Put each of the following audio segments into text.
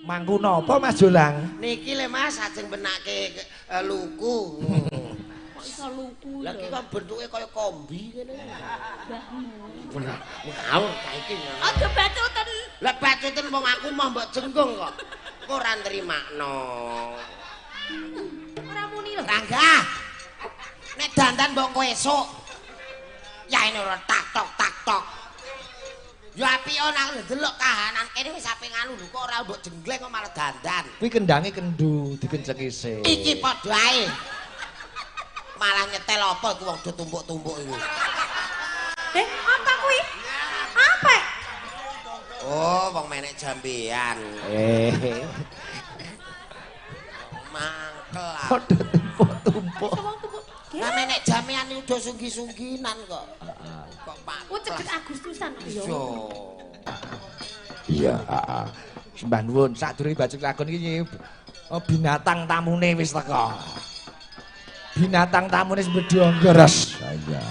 Mangku napa Mas Jolang? Niki le Mas ajeng benake luku. Kok iso luku Lah iki lho. kok bentuke kaya kombi ngene. Mbahmu. Bener. Ngawur ta iki. Aja bacuten. Lah bacuten wong aku mau mbok jenggung kok. Kok ora nrimakno. Ora muni lho. Rangga. Nek dandan mbok kowe esuk. Ya ini ora tak tok tak tok. Ya apik ana ndelok kahanan kene wis ape nganu lho kok ora mbok jenggleng kok malah dandan. Kuwi kendange kendu dikencengi sik. Iki padha ae. Malah nyetel apa iku wong do tumpuk-tumpuk iku. Apa kuwi? Apa? Oh, wong menek jambean. Mangkel. Padha tumpuk-tumpuk. Wong tumpuk. Lah menek jambean iku do sunggi-sungginan kok. Kok Pak. Oh, cedhek Agustusan yo. Iya. Iya, heeh. Sembah nuwun, sadurunge baju lakon iki oh, binatang tamune wis teko. Binatang tamune wis bedhonggoros. Iya.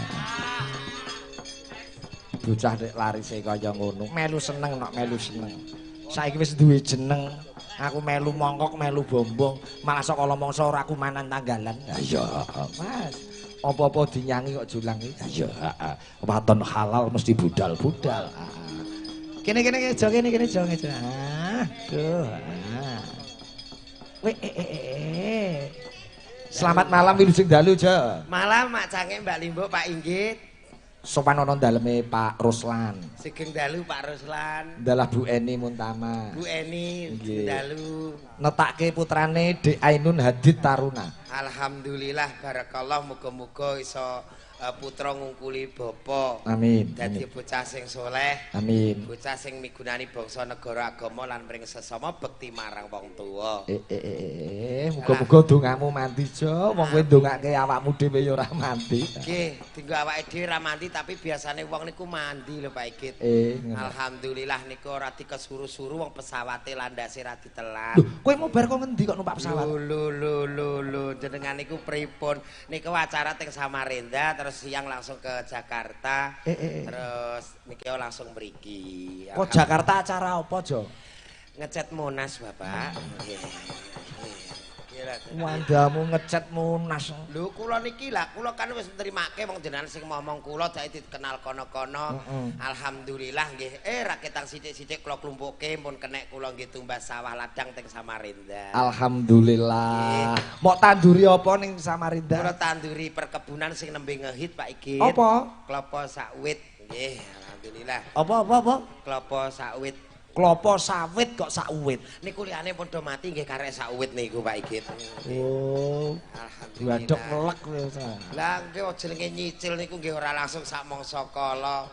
Bocah nek larise kaya ngono, melu seneng nok melu seneng. Saiki wis duwe jeneng. Aku melu mongkok, melu bombong, malah saka mangsa ora kumanan tanggalan. Iya, Mas. Apa-apa dinyangi kok Jolang iki. Iya, heeh. Waton halal mesti budal-budal. Kene kene kene jo kene kene jo kene. Ah, duh. Ah. Weh eh. Selamat malam wilujeng dalu, Jo. Malam Mak Cange Mbak Limbo Pak Inggit. Sopan ana daleme Pak Ruslan. Sugeng dalu Pak Ruslan. Dalah Bu Eni Muntama. Bu Eni Nggih. dalu. Netake putrane Dek Ainun Hadid Taruna. Alhamdulillah barakallah muga-muga iso putra ngungkuli bapa. Amin. Dadi bocah sing soleh, Amin. bocah sing migunani bangsa negara agama lan mring sesama bekti marang wong tuwa. Muga-muga dongamu mandi, Jo. Wong kowe ndongake awakmu dhewe ya ora mandi. Nggih, dinggo awake dhewe ra mandi tapi biasane wong niku mandi lho Pak Igit. Ngono. Alhamdulillah niku ora dikesuru-suru wong pesawate landase ra ditelan. Lho, kowe mau bar kok ngendi kok numpak pesawat? Lho lho lho lho jenengan niku pripun? Niku acara teng Samarinda terus siang langsung ke Jakarta. Terus niki langsung mriki. Kok Jakarta acara apa, Jo? Ngecat Monas, Bapak. Nggih. Wandamu ngecat Monas. Lho kula niki lah, kula kan wis nrimake wong jenengan sing momong kula dadi dikenal kono-kono. Alhamdulillah nggih. Raketang sithik-sithik kula klumpukke pun kenek kula nggih tumbas sawah ladang teng Samarinda. Alhamdulillah. Mok tanduri apa ning Samarinda? Kula tanduri perkebunan sing nembe ngehit Pak Igit. Apa? Klopo sawit. Nggih, alhamdulillah. Apa apa? Klopo sawit. Klopo sawit kok sakwit. Niku liyane padha mati nggih karek sakwit niku Pak Igit. Oh. Alhamdulillah. Diadok melek kowe. Lah nggih jenenge nyicil niku nggih ora langsung sak mangsa kala.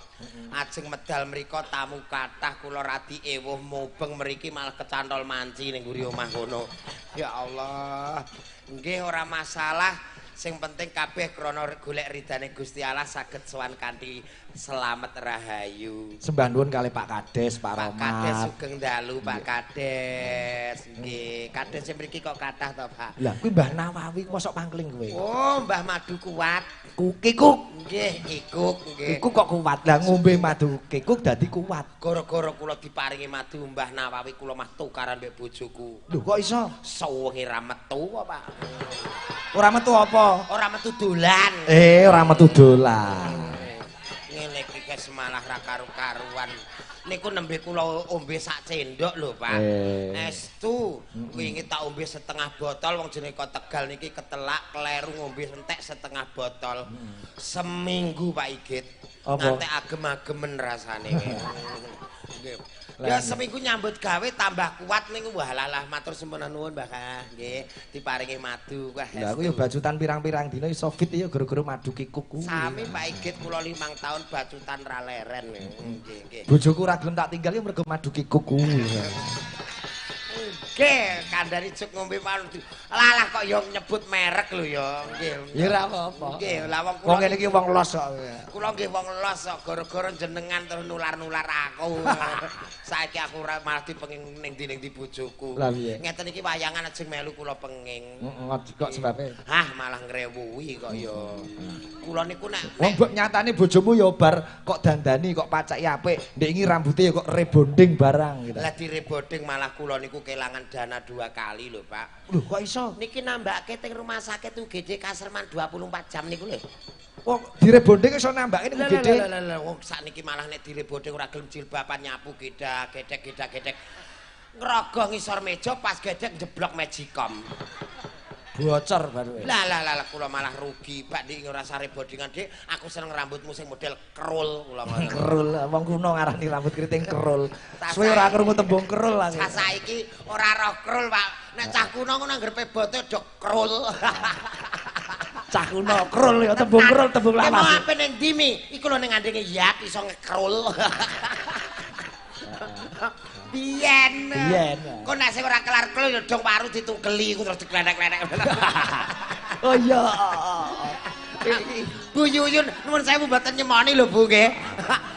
Ajeng medal mriko tamu kathah kula radi ewuh mubeng mriki malah kecantol manci ning mburi omah kono. Ya Allah. Nggih ora masalah. Sing penting kabeh krana golek ridane Gusti Allah saged sowan kanthi selamet rahayu. Sembah nuwun kalih Pak Kades, Pak Pak Kades Romat. sugeng dalu Pak Kades. Nggih, Kades sing mriki kok kathah to, Pak? Lah kuwi Mbah Nawawi mosok pangkling kowe. Oh, Mbah Madu kuat. Kikuk. Nggih, ikuk nggih. Iku kok kuat. Lah ngombe madu kikuk dadi kuat. Gara-gara kula diparingi madu Mbah Nawawi kula mah tukaran mbek bojoku. Lho kok iso? Sewengi ra metu kok, Pak. Ora metu apa? Ora metu dolan. Ora metu dolan. Ngene iki guys malah ra karu-karuan. Niku nembe kula ombe sak cendok lho, Pak. Estu wingi tak ombe setengah botol wong jenenge kok Tegal niki ketelak kleru ngombe entek setengah botol. Seminggu Pak Igit. Ngantek agem-agemen rasane. Nggih. Ya seminggu nyambut gawe tambah kuat niku wah lah matur sembah nuwun Mbah nggih diparingi madu wah. Lah aku ya bacutan pirang-pirang dina iso fit ya gara-gara madu kikuk kuwi. Sami Pak Igit kula 5 tahun bacutan ra leren. Nggih nggih. Bojoku ra gelem tak tinggal ya mergo madu kikuk kuwi. Nggih Nggih, kandhani juk ngombe mawon. Lalah kok ya nyebut merek lho ya. Nggih. Ya ora apa-apa. Nggih, lah wong kula. Wong ngene iki wong los kok. Kula nggih wong los kok gara-gara jenengan terus nular-nular aku. Saiki aku ora malah dipenging ning ndi-ning ndi bojoku. Ngeten iki wayangan ajeng melu kula penging. Heeh, kok sebabe? Hah, malah ngrewuhi kok ya. Kula niku nek wong mbok nyatane bojomu ya bar kok dandani kok pacaki apik, ndek iki rambute ya kok rebonding barang gitu. Lah direbonding malah kula niku kelangan dana 2 kali lho, Pak. Lho kok iso? Niki nambahke teng rumah sakit UGD Kasreman 24 jam niku lho. Wong direbonding iso nambahke niku UGD. Lha lha wong sakniki malah nek direbonding ora gelem jilbaban nyapu gedak gedek gedak gedek. Ngrogoh ngisor meja pas gedek njeblok magicom. Bocor baru. Lah lah lah kula malah rugi, Pak. Dik ora sare bondingan, Dik. Aku seneng rambutmu sing model kerul kula ngono. Kerul, wong kuno ngarani rambut keriting kerul. Suwe ora krungu tembung kerul aku. Saiki ora roh kerul, Pak. Nek cah kuno ngono anggere bote do kerul. Cah kuno kerul ya tembung kerul tembung lawas. Mau ape ning ndi mi? Iku lho ning andenge yak iso ngekrul. Biyen. Biyen. Kok nek sing ora kelar klul ya dong waru ditugeli iku terus diklenek-klenek. Oh iya. Bu Yuyun nuwun sewu mboten nyemoni lho Bu nggih.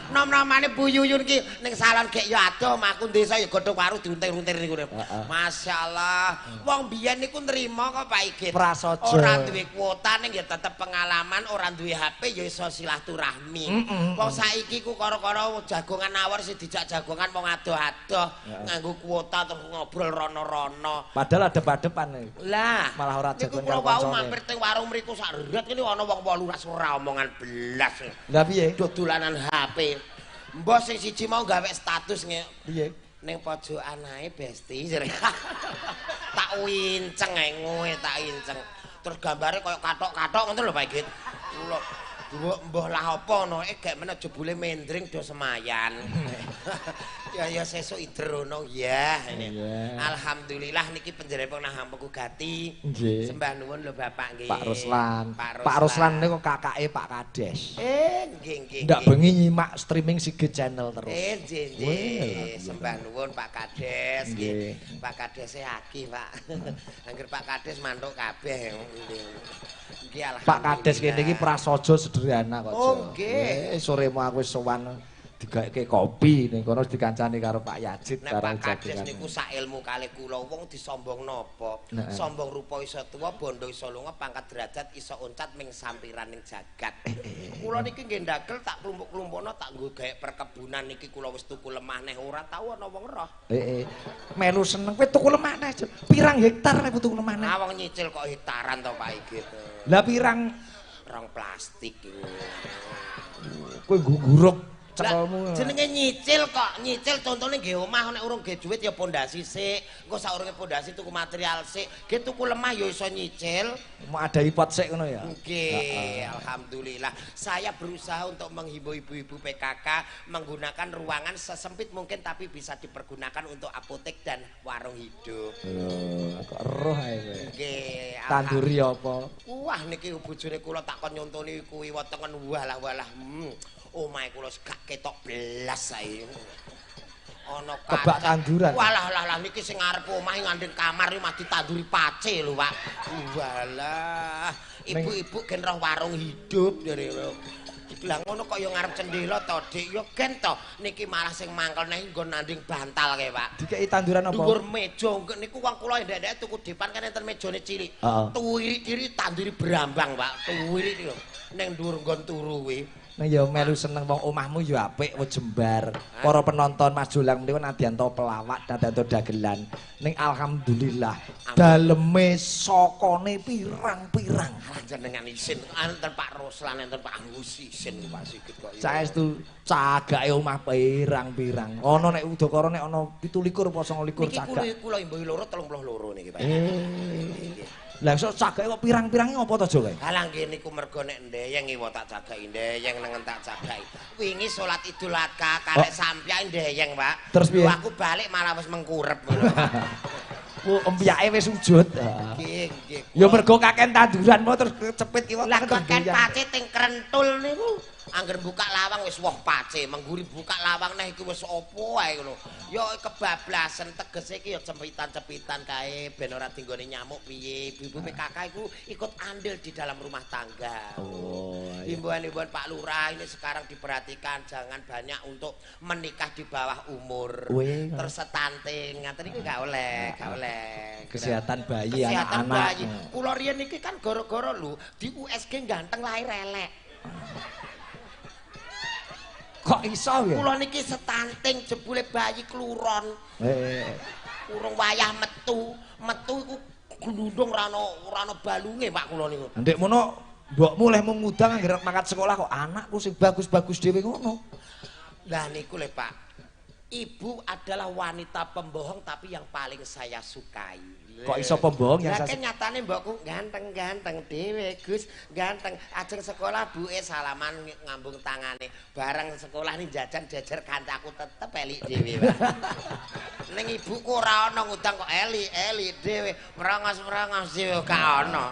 Nom-nomane Bu Yuyun ki ning salon gek ya adoh omahku desa ya godhong waru diuntir-untir niku. Masyaallah. Wong biyen niku nrimo kok Pak Igit. Prasaja. Ora duwe kuota ning ya tetep pengalaman, ora duwe HP ya iso silaturahmi. Wong saiki ku karo-karo jagongan awor sing dijak jagongan wong adoh-adoh nganggo kuota terus ngobrol rono-rono. Padahal adep-adepan. Lah, malah ora jagongan karo kancane. Niku kula wau mampir teng warung mriku sak ret ngene ana wong 18 ora omongan belas. Lah piye? Dodolanan HP. Mbah sing siji mau gawe status nge. Piye? Ning pojokan ae besti jere. Tak winceng ae ngoe tak inceng. Terus gambare koyo kathok-kathok ngono lho Pak Igit. Kula mbah lah apa ngono gek meneh jebule mendring do semayan. Ya ya sesuk idrono ya ini. Alhamdulillah niki panjenengan nang Pengku Gati. Sembah nuwun lho Bapak nggih. Pak Ruslan. Pak Ruslan niku kakake Pak Kades. Nggih nggih. Ndak bengi nyimak streaming Sigit Channel terus. Nggih nggih. Sembah nuwun Pak Kades nggih. Pak Kadese akeh Pak. Angger Pak Kades mantuk kabeh. Nggih alhamdulillah. Pak Kades kene iki prasaja sederhana kok. Oh nggih. Sore mau aku wis sowan digaeke kopi ning kono dikancani karo Pak Yajid karo Pak Kades niku sak ilmu kalih kula wong disombong napa? Sombong rupa iso tuwa, bondo iso lunga, pangkat derajat iso oncat ming sampiran ning jagat. Kula niki nggih ndagel tak klumpuk-klumpukno tak nggo gawe perkebunan niki kula wis tuku lemah neh ora tau ana wong roh. Melu seneng kowe tuku lemah neh. Pirang hektar nek tuku lemah neh? Ah wong nyicil kok hektaran to Pak Igit. Lah pirang rong plastik iku. Kowe ngguruk cekelmu. Jenenge nyicil kok, nyicil contone nggih omah nek urung nggih dhuwit ya pondasi sik, engko saurunge pondasi tuku material sik, nggih tuku lemah ya iso nyicil. Mau ada ipot sik ngono ya. Nggih, alhamdulillah. Saya berusaha untuk menghimbau ibu-ibu PKK menggunakan ruangan sesempit mungkin tapi bisa dipergunakan untuk apotek dan warung hidup. Lho, kok roh ae kowe. Nggih. Tanduri apa? Wah niki bojone kula tak kon nyontoni kuwi wetengen walah-walah. Omahe kula gak ketok belas saiki. Ana kebak tanduran. Walah lah lah niki sing arep omahe ngandeng kamar iki mah ditanduri pace lho, Pak. Walah, ibu-ibu gen roh warung hidup jare. Lah ngono kok ya ngarep cendela to, Dik. Ya gen to. Niki malah sing mangkel neh nggon nanding bantal kae, Pak. Dikeki tanduran apa? Dhuwur meja niku wong kula ndek-ndek tuku depan kan enten mejane cilik. Tuwiri-tiri tanduri brambang, Pak. Tuwiri lho ning dhuwur nggon turu kuwi. Nah ya melu seneng wong omahmu ya apik jembar. Para penonton Mas Jolang niku nadyanto pelawak, nadyanto dagelan. Ning alhamdulillah daleme sokone pirang-pirang. Jenengan isin enten Pak Ruslan enten Pak Agus isin Pak Sigit kok. Saestu cagake omah pirang-pirang. Ana nek udakara nek ana 27 apa 29 cagak. Niki kula imbuhi loro 32 niki Pak. Lah sok cagake kok pirang-pirange apa to Jo kae? Halah nggih niku mergo nek ndeyeng iwa tak cagaki ndeyeng nengen tak cagaki. Wingi salat Idul Adha karek sampyake ndeyeng, Pak. Terus piye? Aku balik malah wis mengkurep ngono. Ku empyake wis wujud. Nggih, nggih. Ya mergo kaken tanduran mau terus kecepit ki wong. Lah kaken pace teng krentul niku. Angger buka lawang wis woh pace, mengguri buka lawang neh iki wis opo ae ngono. Ya kebablasan tegese iki ya cempitan-cempitan kae ben ora dinggone nyamuk piye. Ibu-ibu PKK iku ikut andil di dalam rumah tangga. Oh, iya. Himbauan-himbauan Pak Lurah ini sekarang diperhatikan, jangan banyak untuk menikah di bawah umur. Weh. Terus stunting, ngaten niku gak oleh, gak oleh. Kesehatan bayi, kesehatan anak-anak. Bayi. Kula riyen niki kan gara-gara lho di USG ganteng lahir elek. Kok iso ya? Kula niki stunting jebule bayi kluron. Urung wayah metu, metu iku glundung ora ana balunge Pak kula niku. Ndek mono mbokmu leh mung ngudang anggere mangkat sekolah kok anakku sing bagus-bagus dhewe ngono. Lah niku lho Pak. Ibu adalah wanita pembohong tapi yang paling saya sukai. Kok iso pembohong yang saya... Lah nyatane mbokku ganteng-ganteng dhewe, Gus, ganteng. Ajeng sekolah buke salaman ngambung tangane. Bareng sekolah ning jajan jejer kancaku tetep elik dhewe, Pak. Ning ibuku ora ana ngundang kok elik-elik dhewe, merongos-merongos dhewe gak ana.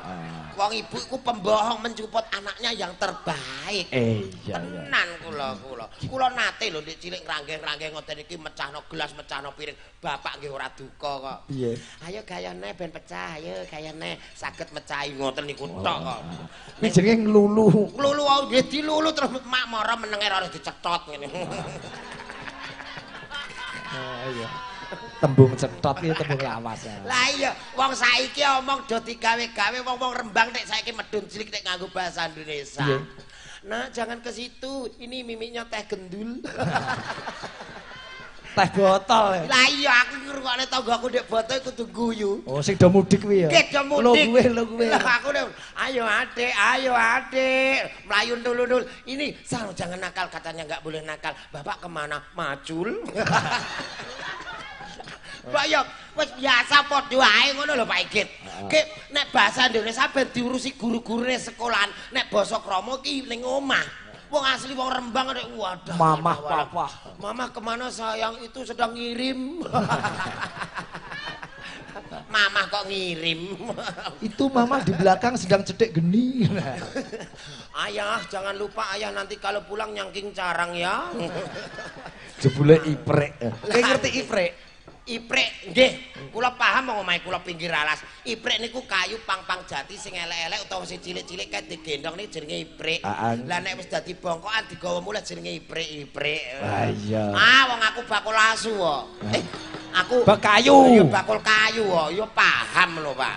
Wong ibu iku pembohong mencupot anaknya yang terbaik. Iya, tenan kula. Kula nate lho nek cilik ngrangge-ngrangge ngoten iki mecahno gelas, mecahno piring. Bapak nggih ora duka kok. Piye? Ayo gayane ben pecah, ayo gayane saged mecahi ngoten niku tok kok. Kuwi jenenge nglulu. Nglulu nggih dilulu terus mak mara menenge ora dicetot ngene. Oh iya. Tembung cetot iki tembung lawas. Lah iya, wong saiki omong do digawe-gawe wong-wong Rembang nek saiki medun cilik nek nganggo bahasa Indonesia. Iya. Nah, jangan ke situ. Ini mimiknya teh gendul. Teh botol ya. Lah iya aku ngrungokne tanggaku ndek botol kudu guyu. Oh, sing do mudik kuwi ya. Nggih, do mudik. Lho kuwe, lho kuwe. Aku ayo adik, ayo adik. Mlayu ndul-ndul. Ini jangan nakal, katanya enggak boleh nakal. Bapak kemana? Macul. Pak ya wis biasa padha ae ngono lho Pak Igit. Ki nek bahasa Indonesia ben diurusi guru-gurune sekolahan, nek basa krama ki ning omah. Wong asli wong Rembang nek wadah. Mamah papa. Mamah kemana sayang itu sedang ngirim. Mamah kok ngirim. Itu mamah di belakang sedang cetek geni. Ayah jangan lupa ayah nanti kalau pulang nyangking carang ya. Jebule iprek. Kowe ngerti iprek? Iprek nggih, kula paham wong omahe kula pinggir alas. Iprek niku kayu pang-pang jati sing elek-elek utawa sing cilik-cilik kae digendhong niku jenenge iprek. Lah nek wis dadi bongkokan digawa mulih jenenge iprek-iprek. Ah iya. Ah wong aku bakul asu kok. Aku bak kayu. Ya bakul kayu kok, ya paham lho, Pak.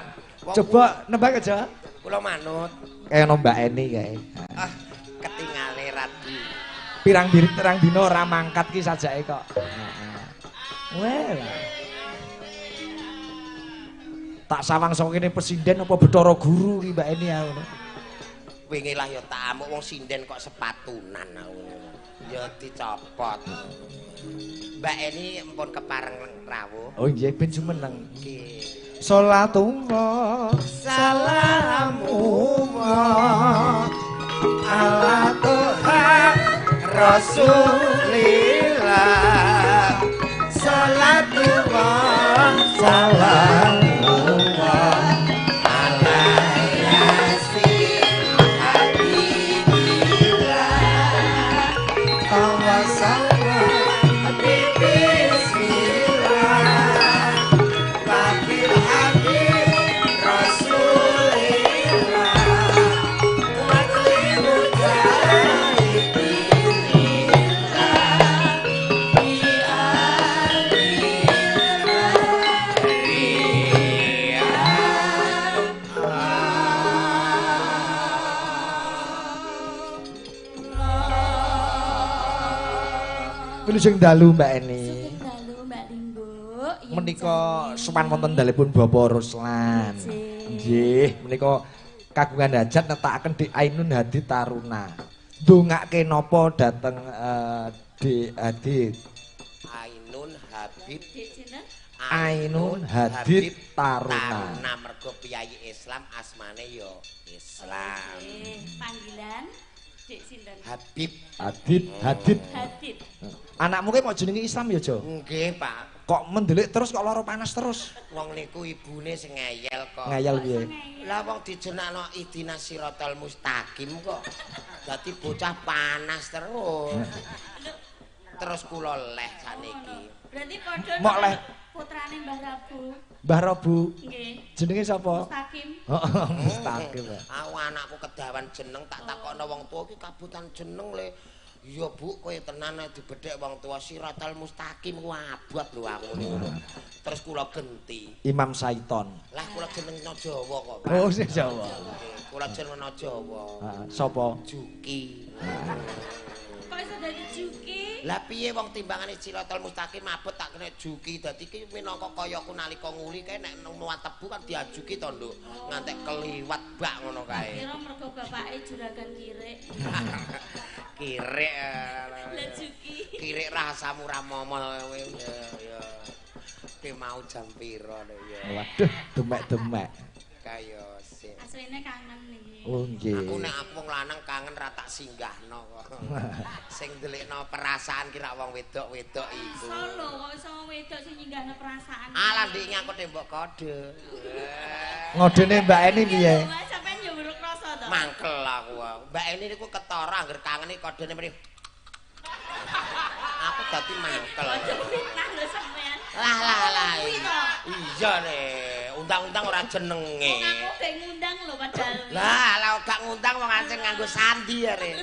Coba nembang aja. Kula manut. Kaya Mbak Eni kae. Ah, ketingale radi. Pirang-pirang dina ora mangkat ki sajake kok. Well. Tak sawang saka kene pesinden apa Bathara Guru ki Mbak Eni aku. Wingi lah ya tak amuk wong sinden kok sepatunan aku. Ya dicopot. Mbak Eni empun kepareng rawuh. Oh nggih ben jumeneng. Nggih. Salatullah salamullah ala Tuhan Rasulillah. Salatullah salamullah ala Yasin Habibillah tawasalna bismillah babil habib Rasulillah wa Wilujeng dalu Mbak Eni. Sugeng dalu Mbak Limbuk. Menika sowan wonten dalipun Bapak Ruslan. Nggih, menika kagungan hajat netakaken Dik Ainun Hadi Taruna. Ndongake napa dhateng Dik Hadid? Ainun Habib. Ainun Hadid Taruna. Taruna mergo piyayi Islam asmane ya Islam. Panggilan Dik sinten? Habib. Hadid, Hadid. Hadid. Anakmu ki mau jenenge Islam ya, Jo? Nggih, Pak. Kok mendelik terus kok lara panas terus? Wong niku ibune sing ngeyel kok. Ngeyel piye? Lah wong dijenakno ihdinas siratal mustaqim kok. Dadi bocah panas terus. Terus kula leh saniki. Berarti padha mok leh putrane Mbah Rabu. Mbah Rabu. Nggih. Jenenge sapa? Mustaqim. Heeh, Mustaqim. Aku anakku kedawan jeneng tak takokno wong tuwa iki kabutan jeneng le. Iya Bu, kowe tenan dibedhek wong tuwa siratal mustaqim ku abot lho aku ngono. Terus kula genti. Imam Saiton. Lah kula jenengno Jawa kok, Pak. Oh, sing Jawa. Kula jenengno Jawa. Heeh, sapa? Juki. Kok iso dadi Juki? Lah piye wong timbangane siratal mustaqim abot tak kena Juki. Dadi iki minangka kayaku nalika nguli kae nek muat tebu kan diajuki to, Nduk. Ngantek keliwat bak ngono kae. Kira mergo bapake juragan kirik. Kirik. Lah Juki. Kirik rasamu ra momol kowe ya. Ki mau jam pira lho ya. Waduh, demek-demek. Kaya sik. Asline kangen niki. Oh nggih. Aku nek aku wong lanang kangen ra tak singgahno kok. Sing ndelikno perasaan ki ra wong wedok-wedok iku. Iso lho kok iso wong wedok sing nyinggahno perasaan. Alah ndik aku tembok kode. Ngodene Mbak Eni piye? Sampeyan yo urung krasa to. Mangkel aku. Mbak Eni niku ketara angger kangene kodene mrene. Aku dadi mangkel. Aja fitnah lho sampeyan. Lah lah lah. Iya ne, undang-undang ora jenenge. Wong aku gak ngundang lho padahal. Lah, lah gak ngundang wong asing nganggo sandi ya re.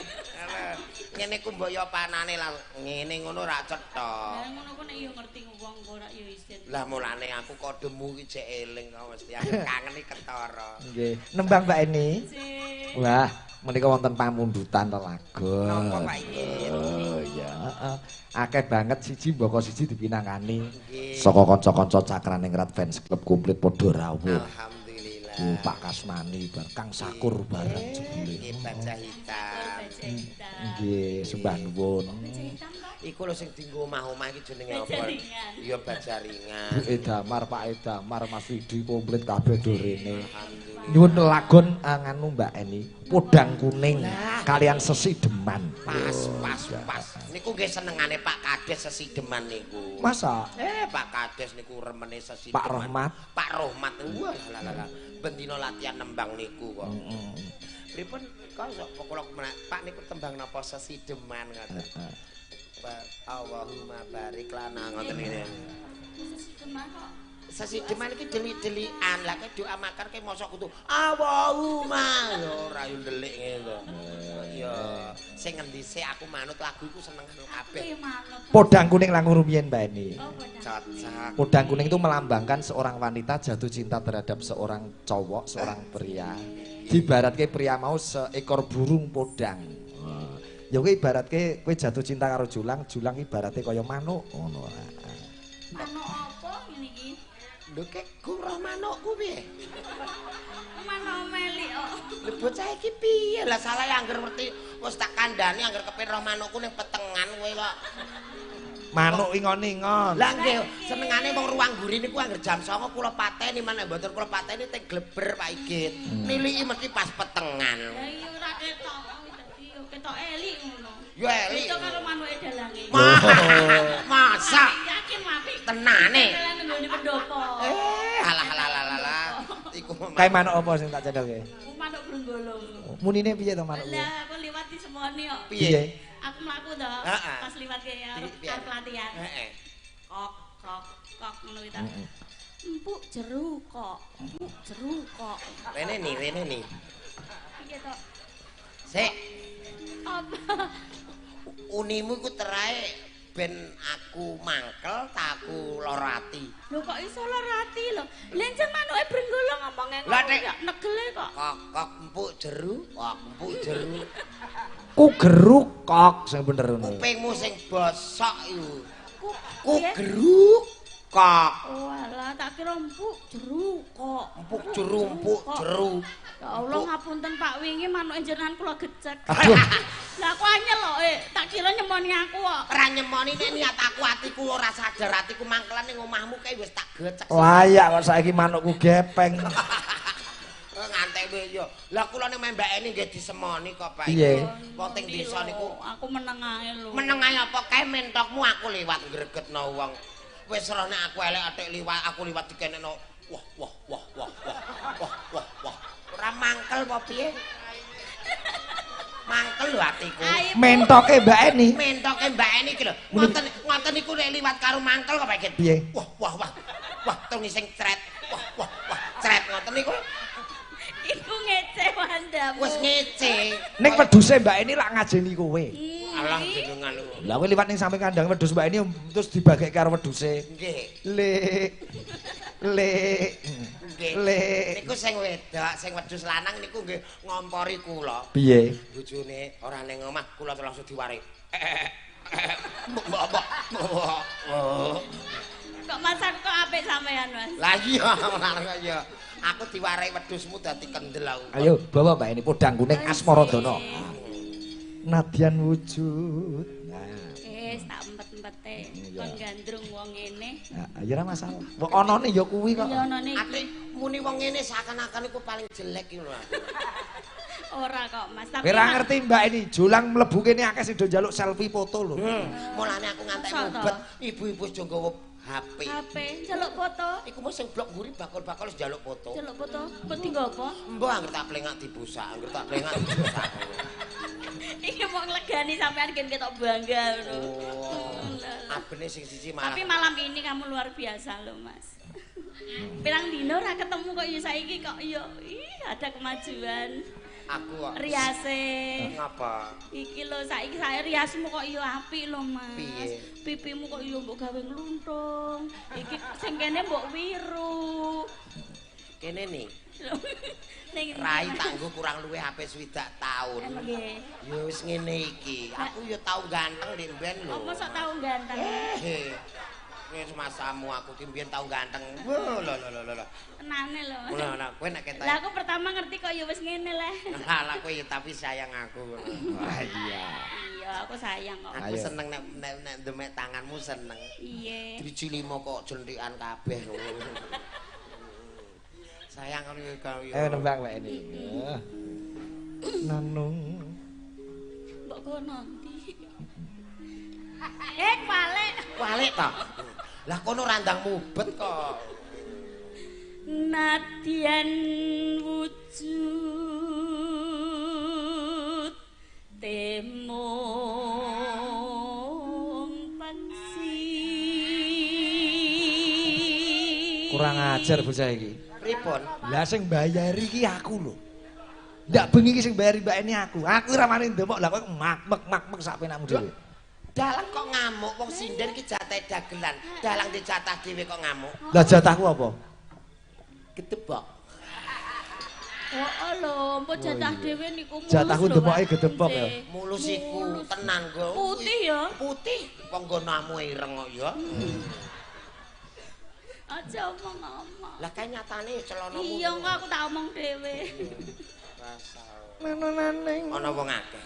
Ngene ku mbok yo panane lah ngene ngono ra cetha. Lah ngono ku nek yo ngerti wong kok ora yo isin. Lah mulane aku kodemu ki jek eling kok mesti aku kangen iki ketara. Nggih. Nembang Mbak Eni. Wah, menika wonten pamundutan lelagon. Napa Pak iki? Oh iya, heeh. Akeh banget siji mbaka siji dipinangani. Saka kanca-kanca Cakraningrat fans club komplit padha rawuh. Alhamdulillah. Pak Kasmani bar Kang Sakur bareng jebule. Nggih baja hitam. Nggih, sembah nuwun. Iku lho sing dienggo omah-omah iki jenenge apa? Iya baja ringan. Bu Edamar, Pak Edamar, Mas Widi komplit kabeh do rene. Nyuwun lelagon nganu Mbak Eni, Podang Kuning kalian Sesideman. Pas pas pas. Niku nggih senengane Pak Kades Sesideman niku. Masa? Pak Kades niku remene Sesideman. Pak Rohmat. Pak Rohmat. Wah lah lah. Bendina latihan nembang niku kok. Pripun kok kula Pak niku tembang napa Sesideman ngoten. Allahumma barik lana ngoten ngene. Sesideman kok. Sesideman iki delik-delikan. Lah kowe doa makan kowe mosok kudu Allahumma ya ora yo ndelik ngene to. Ya sing ngendi sik aku manut lagu iku seneng kabeh. Podang Kuning langkung rumiyin Mbak Eni. Oh, podang. Cocok. Podang kuning itu melambangkan seorang wanita jatuh cinta terhadap seorang cowok, seorang pria. Diibaratke pria mau seekor burung podang. Ya kowe ibaratke kowe jatuh cinta karo Julang, Julang ibarate kaya manuk ngono. Manuk apa ngene iki? Lho kek roh manukku piye? Manuk melik kok. Lho bocah iki piye? Lah salah ya angger ngerti wis tak kandhani angger kepen roh manukku ning petengan kowe kok. Manuk ingon-ingon. Lah nggih, senengane wong ruang guri niku angger jam 09.00 kula pateni maneh mboten kula pateni teng gleber Pak Igit. Niliki mesti pas petengan. Lah iya ora ketok dadi yo ketok elik ngono. Yo elik. Ketok karo manuke dalange. Masa? Yakin apik. Tenane. Dalan nggone pendopo. Alah alah alah alah. Iku kae manuk apa sing tak cendhelke? Manuk brenggolong. Munine piye to manuk kuwi? Lah aku liwat di semoni kok. Piye? Aku mlaku to pas liwat ke arep latihan. Heeh. Kok kok kok ngono kuwi ta. Empuk jeru kok, empuk jeru kok. Rene nih, rene nih. Piye to? Sik. Apa? Unimu iku terae ben aku mangkel ta aku lara ati. Lho kok iso lara ati lho? Lha jan manuke brenggolo ngomonge ngono ya negele kok. Kok kok empuk jeru, kok empuk jeru. Ku geruk kok sing bener ngono. Kupingmu sing bosok iku. Ku geruk kok. Oh alah tak kira empuk jeru kok. Empuk jeru, empuk jeru. Ya Allah ngapunten Pak, wingi manuke jenengan kula gecek. Aduh. Lah aku anyel kok, tak kira nyemoni aku kok. Ora nyemoni nek niat aku atiku ora sadar atiku mangkelan ning omahmu kae wis tak gecek. Layak kok saiki manukku gepeng. Ngantek yo. Lah kula ning Mbak Eni nggih disemoni kok Pak. Piye? Wong teng desa niku aku meneng ae lho. Meneng ae apa kae mentokmu aku liwat gregetno wong. Wis roh nek aku elek atik liwat, aku liwat dikenekno. Wah wah wah wah wah wah wah wah. Ora mangkel apa piye? Mangkel lho atiku. Mentoke Mbak Eni. Mentoke Mbak Eni iki lho. Ngoten ngoten niku nek liwat karo mangkel kok pengen. Piye? Wah wah wah. Wah, tong sing cret. Wah wah wah, cret ngoten niku. Iku ngece wandamu. Wis ngece. Ning wedhuse Mbak Eni lak ngajeni kowe. Alah jenengan lho. Lah kowe liwat ning samping kandang wedhus Mbak Eni terus dibagek karo wedhuse. Nggih. Le. Le. Nggih. Le. Niku sing wedok, sing wedhus lanang niku nggih ngompori kula. Piye? Bojone ora ning omah, kula langsung diwari. Mbok mbok mbok. Kok Mas aku kok apik sampean, Mas? Lah iya, ora iya. Aku diwarai wedhusmu dadi kendel aku. Ayo bawa Mbak Eni podang kuning Asmaradana. Nadyan wujud. Nah. Wis tak empet-empete kon gandrung wong ngene. Ha ya ora masalah. Wong anane ya kuwi kok. Ya anane iki. Atik muni wong ngene seakan-akan iku paling jelek iki lho. Ora kok Mas, tapi ora ngerti Mbak Eni, Jolang mlebu kene akeh sing do njaluk selfie foto lho. Mulane aku ngantek mubet, ibu-ibu aja nggawa HP. HP njaluk foto. Iku mung sing blok mburi bakul-bakul wis njaluk foto. Njaluk foto. Kok dienggo apa? Mbok anggere tak plengak dibusak, anggere tak plengak dibusak. Iki mau nglegani sampean gen ketok bangga ngono. Oh. Abene sing siji malah. Tapi malam ini kamu luar biasa loh, Mas. Pirang dino ora ketemu kok ya saiki kok ya ih ada kemajuan. Aku kok riase. Ngapa? Iki lho saiki saya riasmu kok ya apik lho, Mas. Piye? Pipimu kok ya mbok gawe ngluntung. Iki sing kene mbok wiru. Kene nih. Ning Rai tanggo kurang luwih HP 60 taun. Nggih. Ya wis ngene iki. Aku ya tau ganteng ndek mben lho. Apa sok tau ganteng? Wis masamu aku ki mbiyen tau ganteng. Wah, lho lho lho lho. Tenane lho. Ngono nah, kowe nek ketok. Lah aku pertama ngerti kok ya wis ngene leh. Lah kowe ya tapi sayang aku. Wah iya. Iya, aku sayang kok. Aku seneng nek nek ndemek tanganmu seneng. Iya. Driji limo kok jentikan kabeh. Sayang karo yo. Ayo nembang Mbak Eni. Nanung. Mbok kono ndi? Kwalik. Kwalik ta? Lah kono randang mubet kok. Nadyan wujud temung paksi. Kurang ajar bocah iki. Pripun? Lah sing bayari iki aku lho. Ndak bengi iki sing bayari Mbak Eni aku. Aku ora wani ndemok lah kowe mak-mek sak penakmu dhewe. Dalang kok ngamuk wong sinden iki jatah dagelan. Dalang dijatah dhewe kok ngamuk. Lah jatahku apa? Gedebok. Oh lho, mbok jatah dhewe niku mulus. Jatahku demoke gedebok ya. Mulus iku tenan go. Putih ya. Putih wong nggonamu ireng kok ya. Aja omong-omong. Lah kae nyatane celanamu. Iya kok aku tak omong dhewe. Mananane. Ana wong akeh.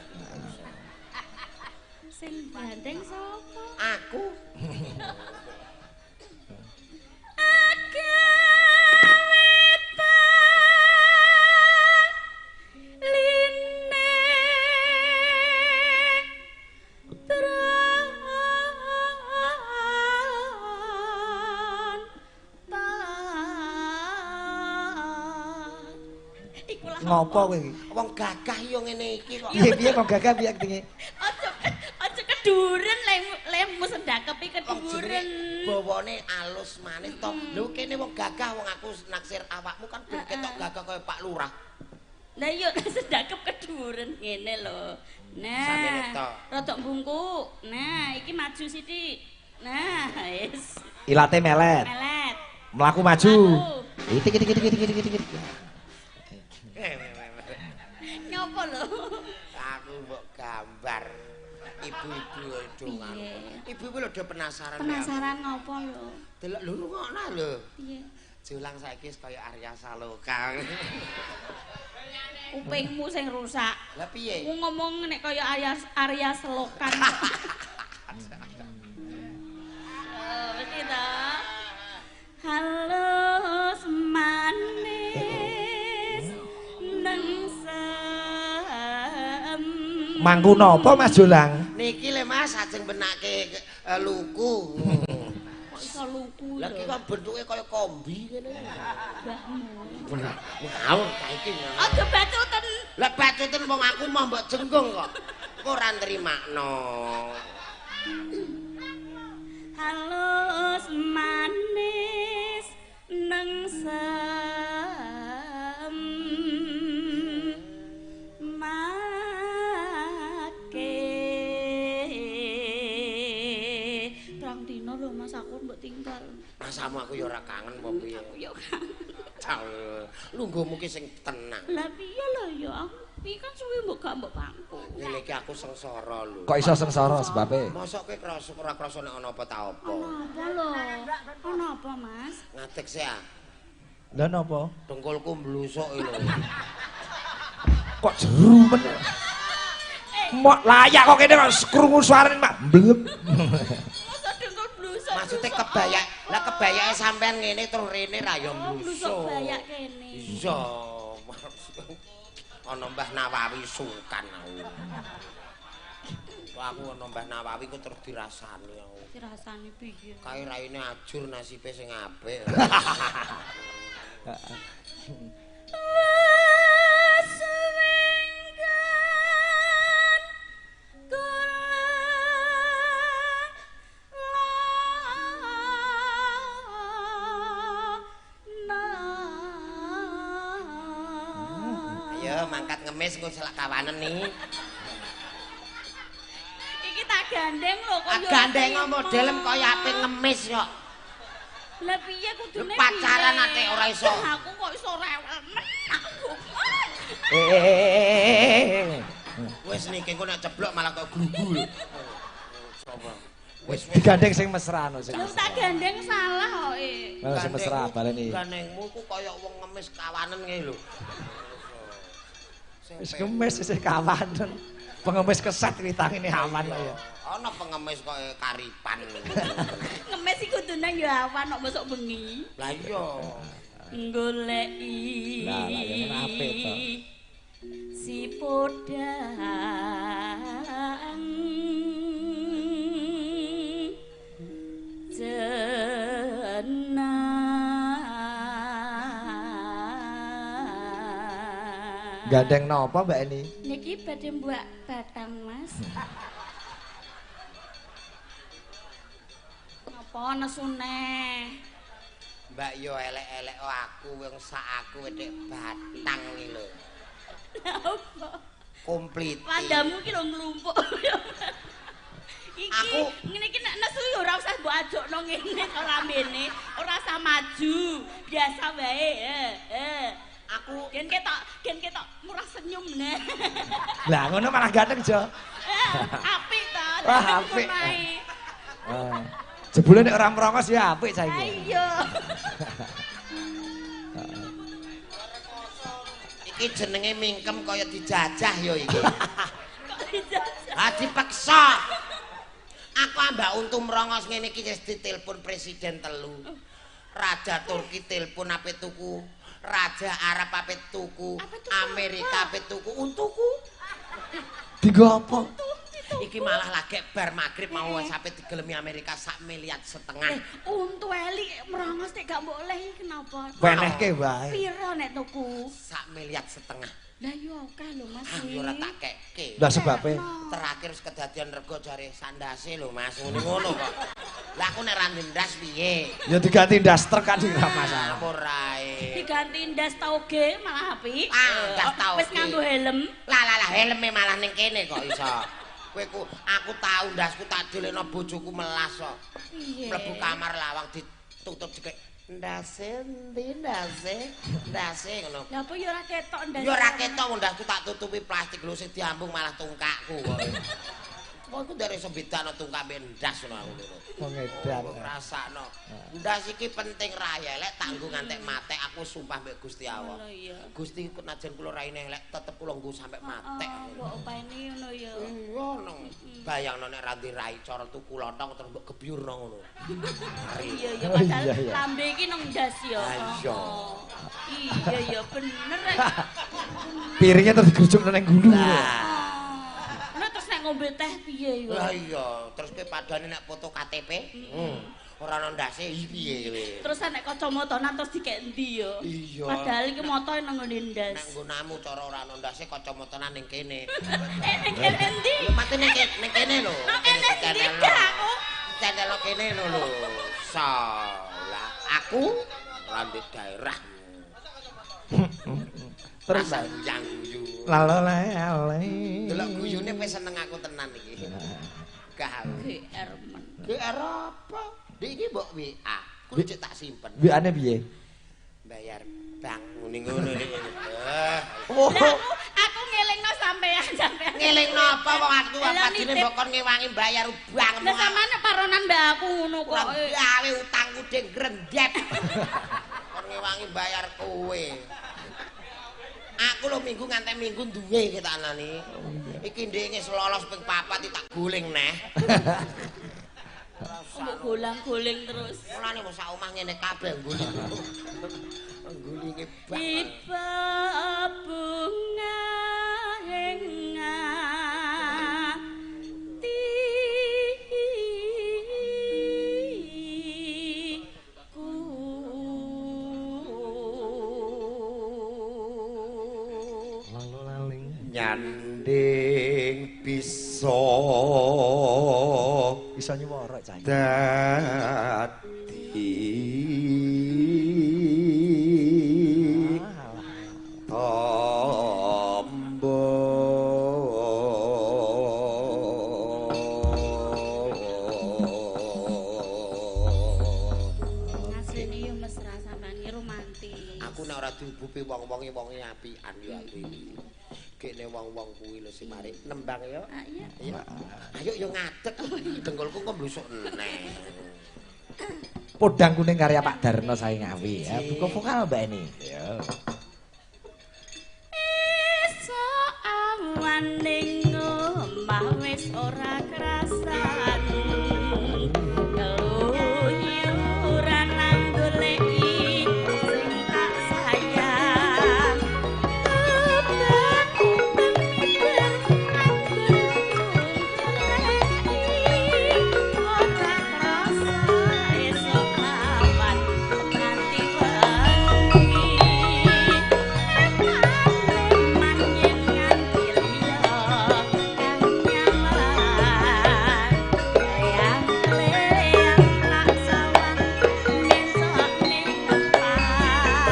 Sing gandeng sapa? Aku. Ngopo kowe iki? Wong gagah yo ngene iki kok. Piye-piye wong gagah piye aktinge? Aja keduren lemu sendakepi keduren. Bawane alus manis to. Lho kene wong gagah wong aku naksir awakmu kan ben ketok gagah kaya Pak Lurah. Lah iya sendakep keduren ngene lho. Nah, rodok bungkuk. Nah, iki maju sithik. Nah, wis. Ilate melet. Melet. Mlaku maju. Itik itik itik itik itik itik. Ngopo lho? Aku mbok gambar ibu-ibu dongan. Ibu-ibu lho do penasaran. Penasaran ngopo lho? Delok lho rungokno lho. Piye? Jolang saiki wis kaya Arya Saloka. Kupingmu sing rusak. Lah piye? Ku ngomong nek kaya Arya Selokan. Oh, mesti ta. Halus manis nengsem. Mangku napa Mas Jolang? Niki le Mas ajeng benake luku. Kok iso luku? maju. Lah iki kok bentuke kaya kombi ngene. Mbahmu. Bener. Ngawur ta iki. Aja bacuten. Lah bacuten wong aku mau mbok jenggung kok. Kok ora nrimakno. Halus manis nengsem make. Pirang dina lho Mas aku mbok tinggal. Masamu aku ya ora kangen apa piye? Aku ya kangen. Lungguhmu ki sing tenang. Lah piye lho ya aku piye kan suwi mbok gak mbok pangku. Ngene iki aku sengsara lho. Kok iso sengsara sebabe? Mosok kowe krasa ora krasa nek ana apa ta apa? Ana apa lho? Ana apa Mas? Ngadeg sik ah. Lha napa? Dengkulku mblusuk iki lho. Kok jeru men. Mok layak kok kene kok krungu suarane mak mblep. Mosok dengkul blusuk. Maksude kebayak. Lah kebayake sampean ngene terus rene ra ya Oh, mblusuk. blusuk bayak kene. Iya. Ana Mbah Nawawi sungkan aku. Kok aku ana Mbah Nawawi ku terus dirasani aku. Dirasani piye? Kae raine ajur nasibe sing apik. Wes Ayo mangkat ngemis engko selak kawanen nih. Iki tak gandeng lho kok. Ah gandeng modelem kaya ape ngemis kok. Lah piye kudune pacaran ate ora iso. Aku kok iso rewel men aku. Wis niki engko nek ceblok malah kok glugul. Coba. Wis digandeng sing mesra no sing. Lho tak gandeng salah kok e. Lah sing mesra baleni. Gandengmu ku kaya wong ngemis kawanen ngene lho. Wis ngemis isih kawanen. Pengemis keset witangene awan kok ya. Ana pengemis kok karipan. Ngemis iki kudune ya awan kok besok bengi. Lah iya. Goleki. Lah lah ya ngono apik to. Si podang jenang. Gandeng napa Mbak Eni? Niki badhe mbuak batang Mas. Napa nesune? Mbak yo elek-elek aku wong sak aku wedek batang iki lho. Lha apa? Komplit. Landamu iki lho nglumpuk. Iki aku ngene iki nek nesu yo ora usah mbok ajokno ngene kok lambene, ora usah maju, biasa wae. Aku gen ketok murah senyum nah. Lah ngono malah ganteng Jo. Apik to. Wah apik. Jebule nek ora merongos ya apik saiki. Iya. Iki jenenge mingkem kaya dijajah ya iki. Kok dijajah? Ah dipeksa. Aku ambak untu merongos ngene iki wis ditelepon presiden telu. Raja Turki telepon ape tuku. Raja Arab ape tuku, Amerika ape tuku, untuku. Dienggo apa? Iki malah lagi bar magrib mau sampe digelemi Amerika 1,5 miliar. Untu eli merongos nek gak mbok oleh kenapa? Wenehke wae. Piro nek tuku? 1,5 miliar. Lah yo akeh lho Mas. Ah yo ora tak kekke. Lah sebabe terakhir wis kedadian rego jare sandase lho Mas, ngono-ngono kok. Lah aku nek ra ndas piye? Ya diganti ndas truk kan ora masalah. Ora. Diganti ndas tauge malah apik. Ah, ndas tauge. Wis nganggo helm. Lah lah lah helme malah ning kene kok iso. Kowe ku aku tau ndasku tak dilekno bojoku melas kok. Mlebu kamar lawang ditutup jekek. Ndase endi ndase? Ndase ngono. Lah apa ya ora ketok ndase? Ya ora ketok wong ndasku tak tutupi plastik lho sing diambung malah tungkakku kok. Wong iku ndare iso bedakno tungkak mbek ndas ngono aku lho. Wong edan. Rasakno. Ndas iki penting ra ya elek tanggo ngantek matek aku sumpah mbek Gusti Allah. Gusti najan kula raine elek tetep kula nggo sampe matek. Mbok openi ngono ya. Iya no. Bayangno nek ra ndi rai cara tuku lontong terus mbok gebyurno ngono. Iya ya padahal lambe iki nang ndas ya. Iya. Iya ya bener. Piringnya terus digrujukno nang gulu. Lah terus nek ngombe teh piye ya? Lah iya, terus kowe padane nek foto KTP, Ora ana ndase iki piye kowe? Terus nek kacamatanan terus dikek endi ya? Iya. Padahal iki mata nang ngene ndas. Nek nggonamu cara ora ana ndase kacamatanan ning kene. Eh ning kene endi? Lho mate ning kene lho. Nang kene endi aku? Cendelo kene lho lho. Salah. Aku ora ndek daerah. Terus yang guyu. Lalale. Delok guyune wis seneng aku tenan iki. Gah. GR men. GR apa? Dik iki mbok WA. Kuwi cek tak simpen. WA-ne piye? Bayar bank ngene ngono iki. Oh. Aku ngelingno sampean sampean. Ngelingno apa wong aku padine mbok kon ngewangi bayar bank. Lah sampean paronan mbak aku ngono kok. Gawe utangku ding grendhet. Kon ngewangi bayar kowe. Aku lho minggu nganti minggu duwe ketanane. Iki ndek wis lolos ping 4 tak guling neh. Mbok golang-goling terus. Mulane wong sak omah ngene kabeh guling. Gulinge bak. Tiba bunga ing atiku. Nyanding bisa bisa nyuwara cah dadi tombo. Asline yo mesra sampean iki romantis. Aku nek ora diubupi wong-wonge wonge apian yo aku iki. Kene wong-wong kuwi lho sing mari nembang ya. Iya. Iya. Ayo yo ngadeg. Dengkulku kok blusuk neh. Podang Kuning karya Pak Darno saking Ngawi ya. Buka vokal Mbak ini. Ya. Esuk awan ning omah wis ora krasan. Keluyuran nang goleki sing tak sayang.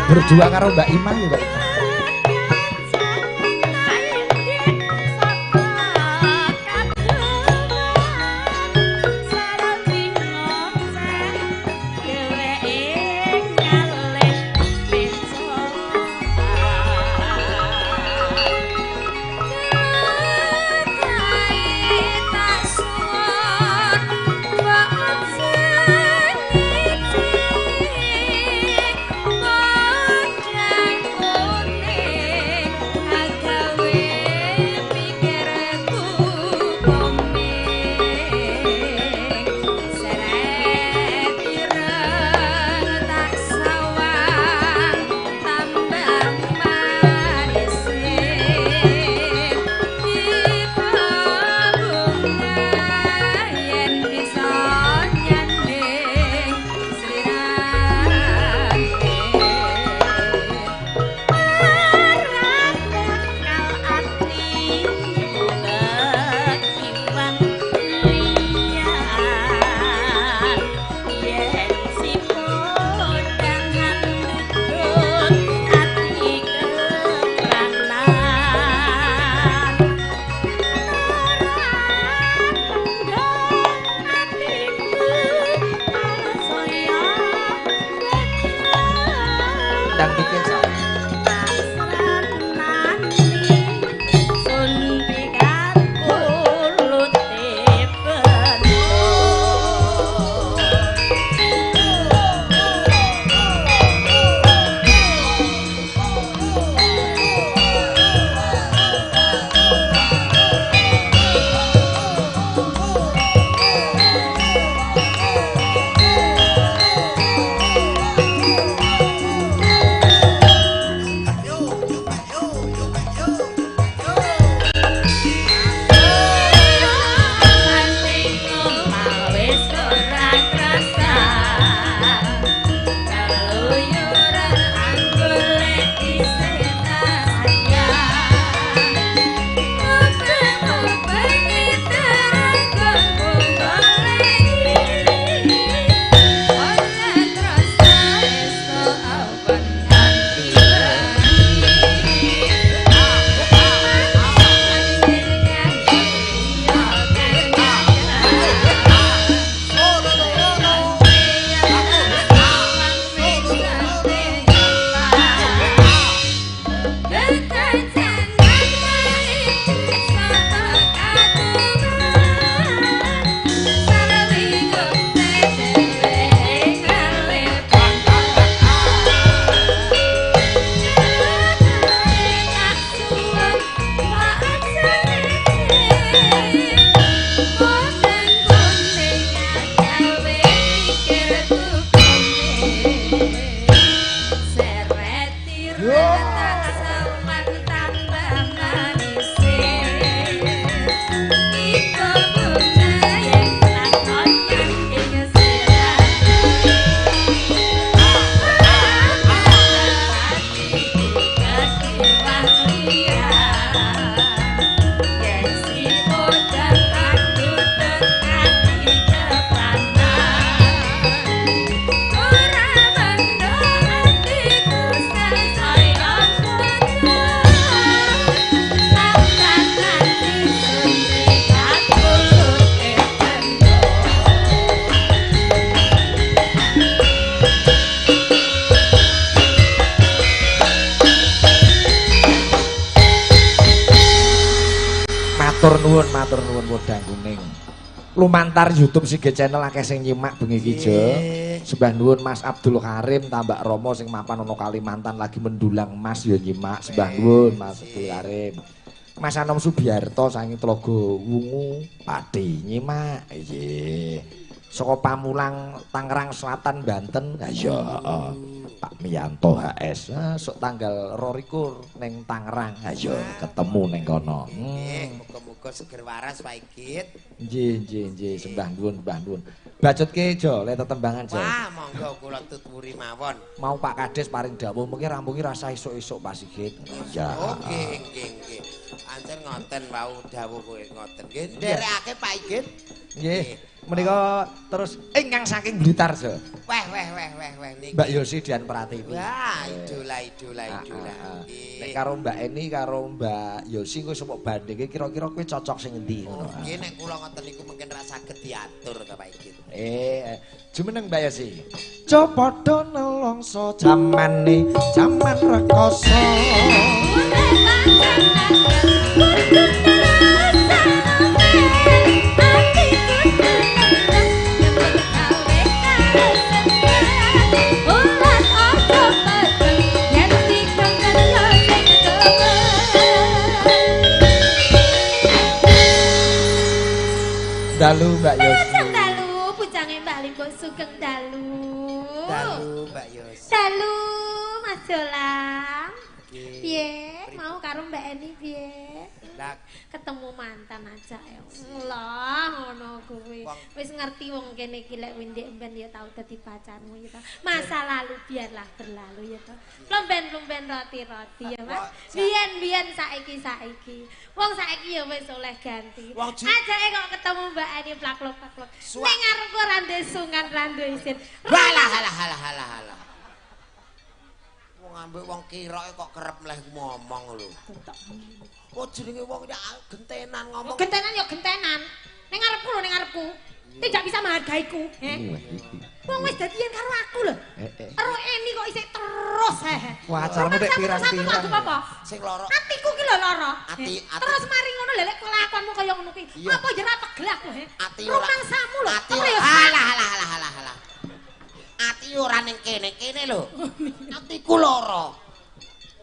Berdua karo Mbak Imah ya, Mbak Imah. nuwun, matur nuwun Podang Kuning. Lumantar YouTube Sigit Channel akeh sing nyimak bengi iki, Jo. Sembah nuwun Mas Abdul Karim Tambak Romo sing mapan ana Kalimantan lagi mendulang emas ya nyimak. Sembah nuwun Mas Abdul Karim. Mas Anom Subiarto saking Tlaga Wungu Pati nyimak. Nggih. Saka Pamulang Tangerang Selatan Banten. Ha iya, Pak Miyanto HS. Sok tanggal 22 ning Tangerang. Ha iya, ketemu ning kono. Nggih, muga-muga seger waras Pak Igit. Nggih, nggih, nggih, sembah nuwun, sembah nuwun. Bacutke Jo, le tetembangan Jo. Wah, monggo kula tuturi mawon. Mau Pak Kades paring dawuh mengki rampungi rasa esuk-esuk Pak Sigit. Iya. Oh, nggih, nggih, nggih. Ancen ngoten wau dawuh kowe ngoten. Nggih, nderekake Pak Igit. Nggih. Menika terus ingkang saking Blitar Jo. Weh, weh, weh, weh, weh niki. Mbak Yosi Dian Pratiwi. Wah, idola, idola, idola. Nek karo Mbak Eni karo Mbak Yosi kowe sok bandingke kira-kira kowe cocok sing endi ngono. Nggih, nek kula ngoten niku mungkin ra saged diatur to Pak Igit. Jumeneng Mbak Yosi. Jo padha nelongso jamane jaman rekoso. Dalu Mbak Yosi. Dalu pujange Mbak Limbuk sugeng dalu. Dalu Mbak Yosi. Dalu Mas Jolang. Piye mau karo Mbak Eni piye? Ketemu mantan aja ya. Allah ngono kuwi. Wis ngerti wong kene iki lek ndek mben ya tau dadi pacarmu ya to. Masa lalu biarlah berlalu ya to. Plomben-plomben roti-roti ya Mas. Biyen-biyen saiki-saiki. Wong saiki ya wis oleh ganti. Ajake kok ketemu Mbak Eni plak-plak-plak. Ning ngarepku ora ndek sungkan ra ndek isin. Walah halah halah halah halah. Wong ambek wong kiroke kok kerep mleh ngomong lho. Oh jenenge wong ya gentenan ngomong. Gentenan ya gentenan. Ning ngarepku lho, ning ngarepku. Tidak bisa menghargaiku, he. Wong wis dadi yen karo aku lho. Karo Eni kok isih terus he. Wah, acarmu tek pirang-pirang. Sing lara. Atiku ki lho lara. Ati terus mari ngono lho lek kelakuanmu kaya ngono kuwi. Apa ya ora pegel aku, he. Rumangsamu lho. Alah alah alah alah alah. Ati ora ning kene, kene lho. Atiku lara.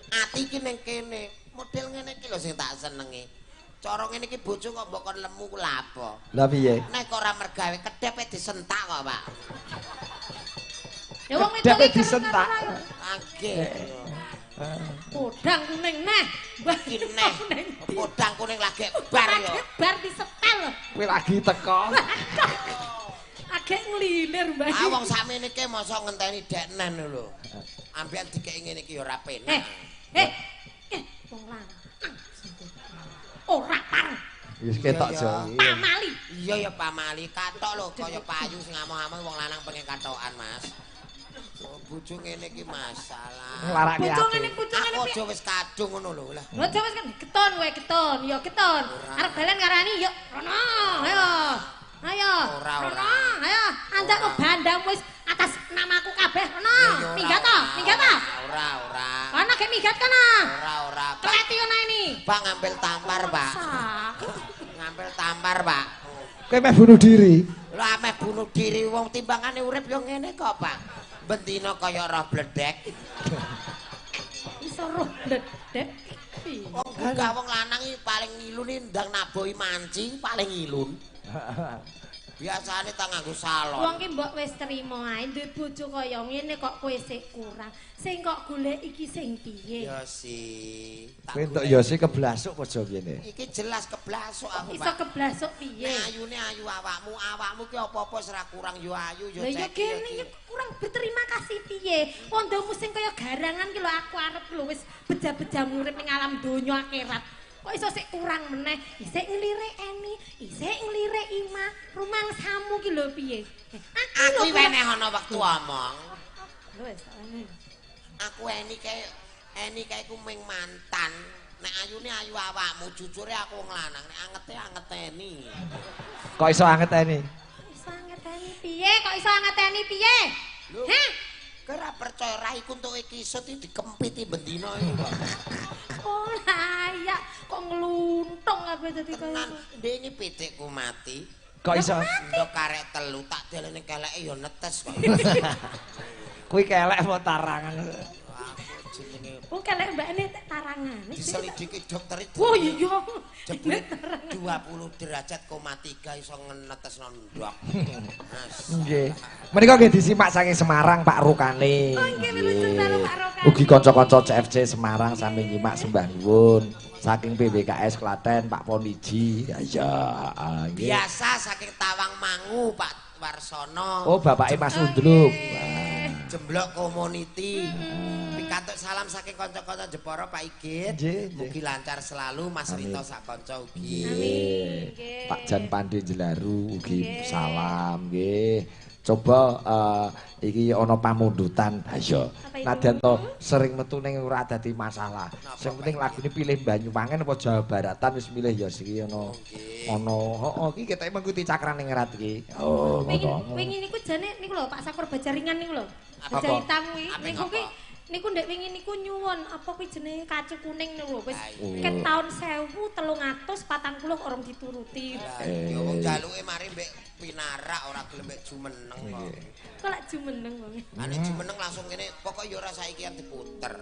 Ati iki ning kene. Model ngene iki lho sing tak senengi. Cara ngene iki bojo kok mbok kon lemu ku lha apa? Lah piye? Nek ora mergawe kedhepe disentak kok, Pak. Ya wong wedok iki disentak. Nggih. Podang kuning neh. Iki neh. Podang kuning lagi bar ya. Bar disetel. Kowe lagi teko. Agek nglilir, Mbak. Ah wong sakmene iki mosok ngenteni deknen lho. Ambekan dikeki ngene iki ya ora penak. Wong lanang ora pareng. Wis ketok Jo. Pamali. Iya ya pamali, katok lho kaya payu sing ngamuk-ngamuk wong lanang pengen katokan, Mas. Bojo ngene iki masalah. Nglarake ati. Bojo ngene aku aja wis kadung ngono lho lah. Aja wis kan keton kowe keton, ya keton. Arep balen karani ya rono, ayo. Ayo. Ora ora. Ayo, anjak kok bandam wis atas namaku kabeh rono. Minggat to, minggat ta? Ora ora. Ana gek minggat kana. Ora ora. Kleti ana ini. Pak ngambil tampar, Pak. Ngambil tampar, Pak. Kowe meh bunuh diri. Lho meh bunuh diri wong timbangane urip yo ngene kok, Pak. Bendina kaya roh bledek. Iso roh bledek. Wong gugah wong lanang iki paling ngilun ndang nabohi mancing paling ngilun. Biasane tak nganggo salon. Wong ki mbok wis trimo ae duwe bojo kaya ngene kok kowe sik kurang. Sing kok golek iki sing piye? Ya si. Kowe entuk ya si keblasuk apa aja kene? Iki jelas keblasuk aku, Pak. Iso keblasuk piye? Nek ayune ayu awakmu, awakmu ki apa-apa wis ora kurang yo ayu yo cek. Lah ya kene ya kurang berterima kasih piye? Wondomu sing kaya garangan ki lho aku arep lho wis beja-beja urip ning alam donya akhirat. Kok iso sik kurang meneh, isik nglirik Eni, isik nglirik Ima, rumangsamu ki lho piye? Aku weneh ana wektu omong. Lho wis tak. Aku Eni kae Eni kae ku ming mantan. Nek ayune ayu awakmu, jujure aku wong lanang, nek angete angeteni. Kok iso angeteni? Iso angeteni piye? Kok iso angeteni piye? Heh? Kowe ora percaya raiku entuke kisut iki dikempiti bendina iki kok. Oh layak kok ngluntung kabeh dadi kaya. Ndek iki pitikku mati. Kok iso? Ndok karek telu tak delene keleke ya netes kok. Kuwi kelek apa tarangan? Aku jenenge. Oh kelek mbakne tarangan. Diselidiki dokter itu. Oh iya. Jebule 20 derajat 3 iso ngenetesno ndok. Nggih. Menika nggih disimak saking Semarang Pak Rukane. Oh nggih wilujeng dalu Pak Rukane. Ugi kanca-kanca CFC Semarang sami nyimak sembah nuwun. Saking PWKS Klaten Pak Poniji. Ya iya nggih. Biasa saking Tawang Mangu Pak Warsono. Oh bapake Mas Undluk. Jemblok Community. Pikantuk salam saking kanca-kanca Jepara Pak Igit. Mugi lancar selalu Mas Rito sak kanca ugi. Amin. Pak Jan Pande Jelaru ugi salam nggih. Coba iki ana pamundutan. Ha iya. Nadyan to sering metu ning ora dadi masalah. Sing penting lagune pilih Banyuwangen apa Jawa Baratan wis milih ya siki ana. Ana heeh iki ketoke mengikuti cakraning ngerat iki. Oh, ngono. Wingi niku jane niku lho Pak Sakur Bajaringan niku lho. Baja hitam kuwi niku kuwi niku ndek wingi niku nyuwun apa kuwi jenenge kacu kuning niku lho wis ket taun 1340 orang dituruti. Ya wong jaluke mari mbek pinarak ora gelem mbek jumeneng kok. Kok lak jumeneng wong. Ane jumeneng langsung ngene pokoke ya ora saiki yang diputer.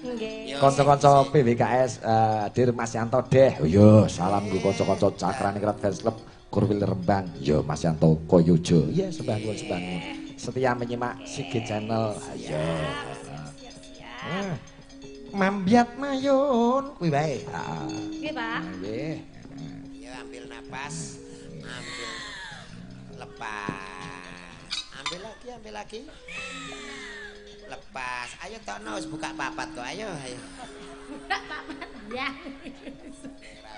Nggih. Kanca-kanca PWKS Dir Mas Yanto deh. Oh iya, salam nggo kanca-kanca Cakraningrat Fans Club Kurwil Rembang. Ya Mas Yanto Koyojo. Iya sembah nuwun sembah nuwun. Setia menyimak Sigit Channel. Ayo. Siap. Mambiat mayun kuwi wae. Heeh. Nggih, Pak. Nggih. Ya ambil napas, ambil lepas. Ambil lagi, ambil lagi. Lepas. Ayo Tono wis buka papat kok. Ayo, ayo. Buka papat ya.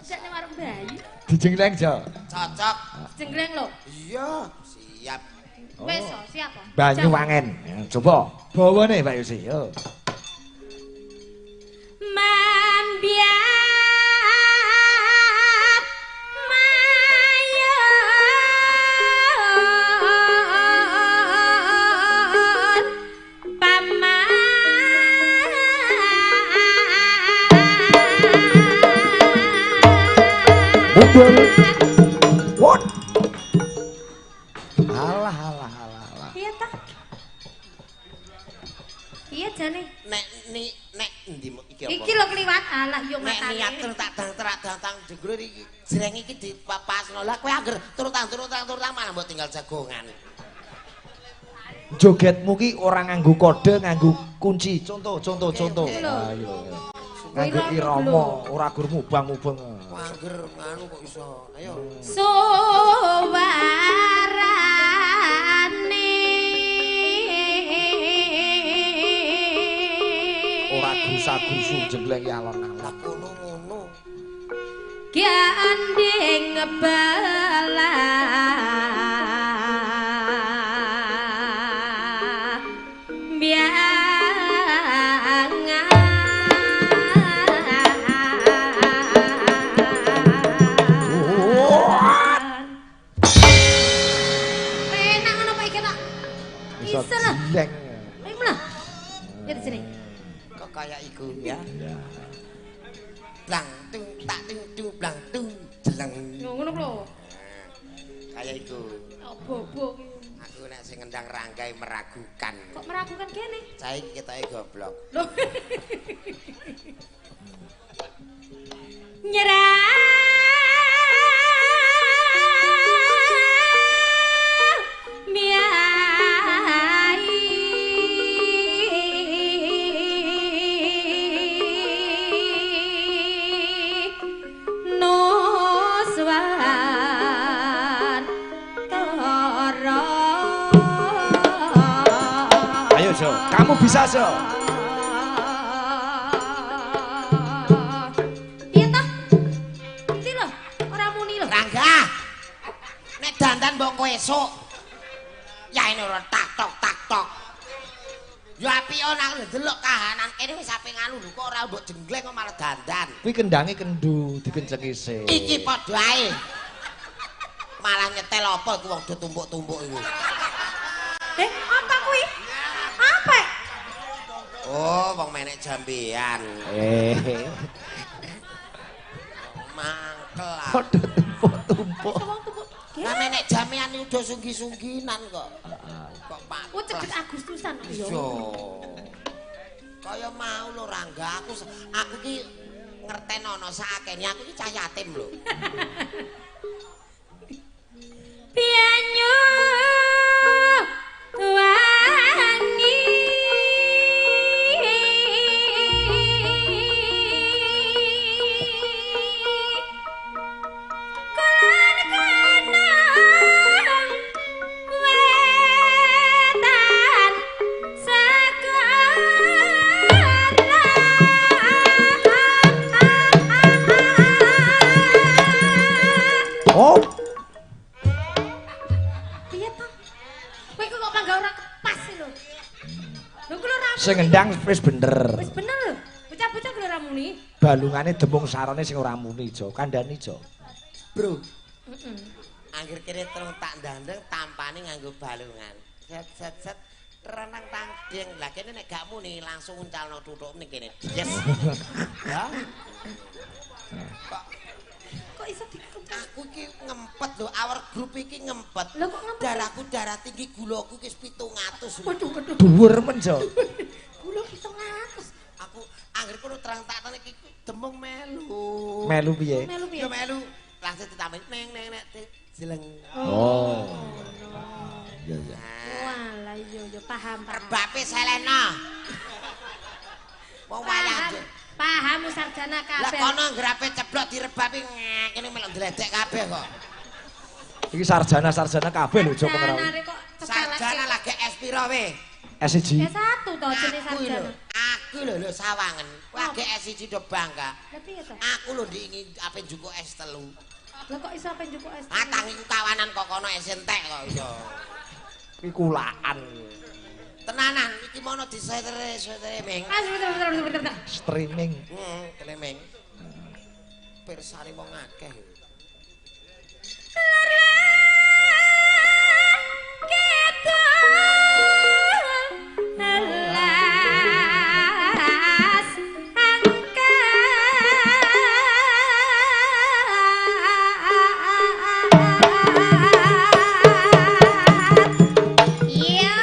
Sakne warung bayi. Dijengleng, Jo. Cocok. Jengleng lho. Iya, siap. Wis, siap. Banyuwangen. Coba bawane Pak Yusi. Yo. Mambiat mayun paman What? Alah alah alah alah. Iya ta? Iya jane. Nek ni nek endi iki apa? Iki lho kliwat alah yo matane. Nek niat tak dang jenggrur iki jreng iki dipapasno. Lah kowe angger turutang malah mbok tinggal jagongan. Jogetmu ki ora nganggo kode, nganggo kunci. Contoh. Ha iya. Nganggo irama, ora gur mubang-mubeng. Angger nganu kok iso. Ayo. Suwarane ora grusa-grusu jengleng alon-alon. Lah kono ngono. Gandeng belah Kok kaya iku ya? Blang tung tak tung tung blang tung jeleng. Ngono lho. Kaya iku. Opo-opo. Aku nek sing ngendang rangkai meragukan. Kok meragukan kene? Cah iki ketoke goblok. Lho. Nyerah Ayo Jo, kamu bisa Jo. Piye toh? Endi lho? Ora muni lho. Rangga. Nek dandan mbok kowe esuk. Ya ini ora tak tok tak tok. Ya apik ana ndelok kahanan kene wis ape nganu lho kok ora mbok jengleng kok malah dandan. Kuwi kendange kendu dikencengi sik. Iki padha ae. Malah nyetel apa iku wong do tumbuk-tumbuk iku. Apa kuwi? Apa Oh, wong menek jambean. Mangkel. Padha tumpuk-tumpuk. Lah menek jambean udah sunggi-sungginan kok. Kok Pak. Oh, cedhek Agustusan kok ya. Kaya mau lho Rangga, aku ki ngertenono sakene aku ki cah yatim lho. Banyu wangi kulon kenang wetan sekarang. Oh. Sing ngendang wis bener. Wis bener lho. Bocah-bocah lho ora muni. Balungane demung sarone sing ora muni, Jo. Kandhani, Jo. Bro. Heeh. Angger kene terung tak ndandeng tampane nganggo balungan. Set set set renang tang ding. Lah kene nek gak muni langsung uncalno tutuk ning kene. Yes. Ya. Kok iso dikempet? Aku iki ngempet lho, our grup iki ngempet. Lho kok ngempet? Darahku darah tinggi, gulaku ki 700. Waduh, waduh. Dhuwur men, Jo. Gula 700. Aku anggere kono terang tak tane iki demung melu. Melu piye? Melu piye? Ya melu. Langsung ditambahi neng neng nek jeleng. Oh. Iya, iya. Walah iya iya paham, paham. Rebape selena. Wong wayah. Paham sarjana kabeh. Lah kono anggere ape ceblok direbapi ngene melok ndledek kabeh kok. Iki sarjana-sarjana kabeh lho Joko Kerawu. Sarjana lagi S piro we? S1. S1 to jenenge sarjana. Aku lho lho sawangen. Lagi S1 do bangga. Lah piye to? Aku lho ndingi ape njukuk S3. Lah kok iso ape njukuk S3? Ah tangiku kawanan kok kono S entek kok iso. Iki kulaan. Tenanan iki mono di-streaming. Ah bentar. Streaming. Heeh, streaming. Pirsane wong akeh. Alas angkat. Iya.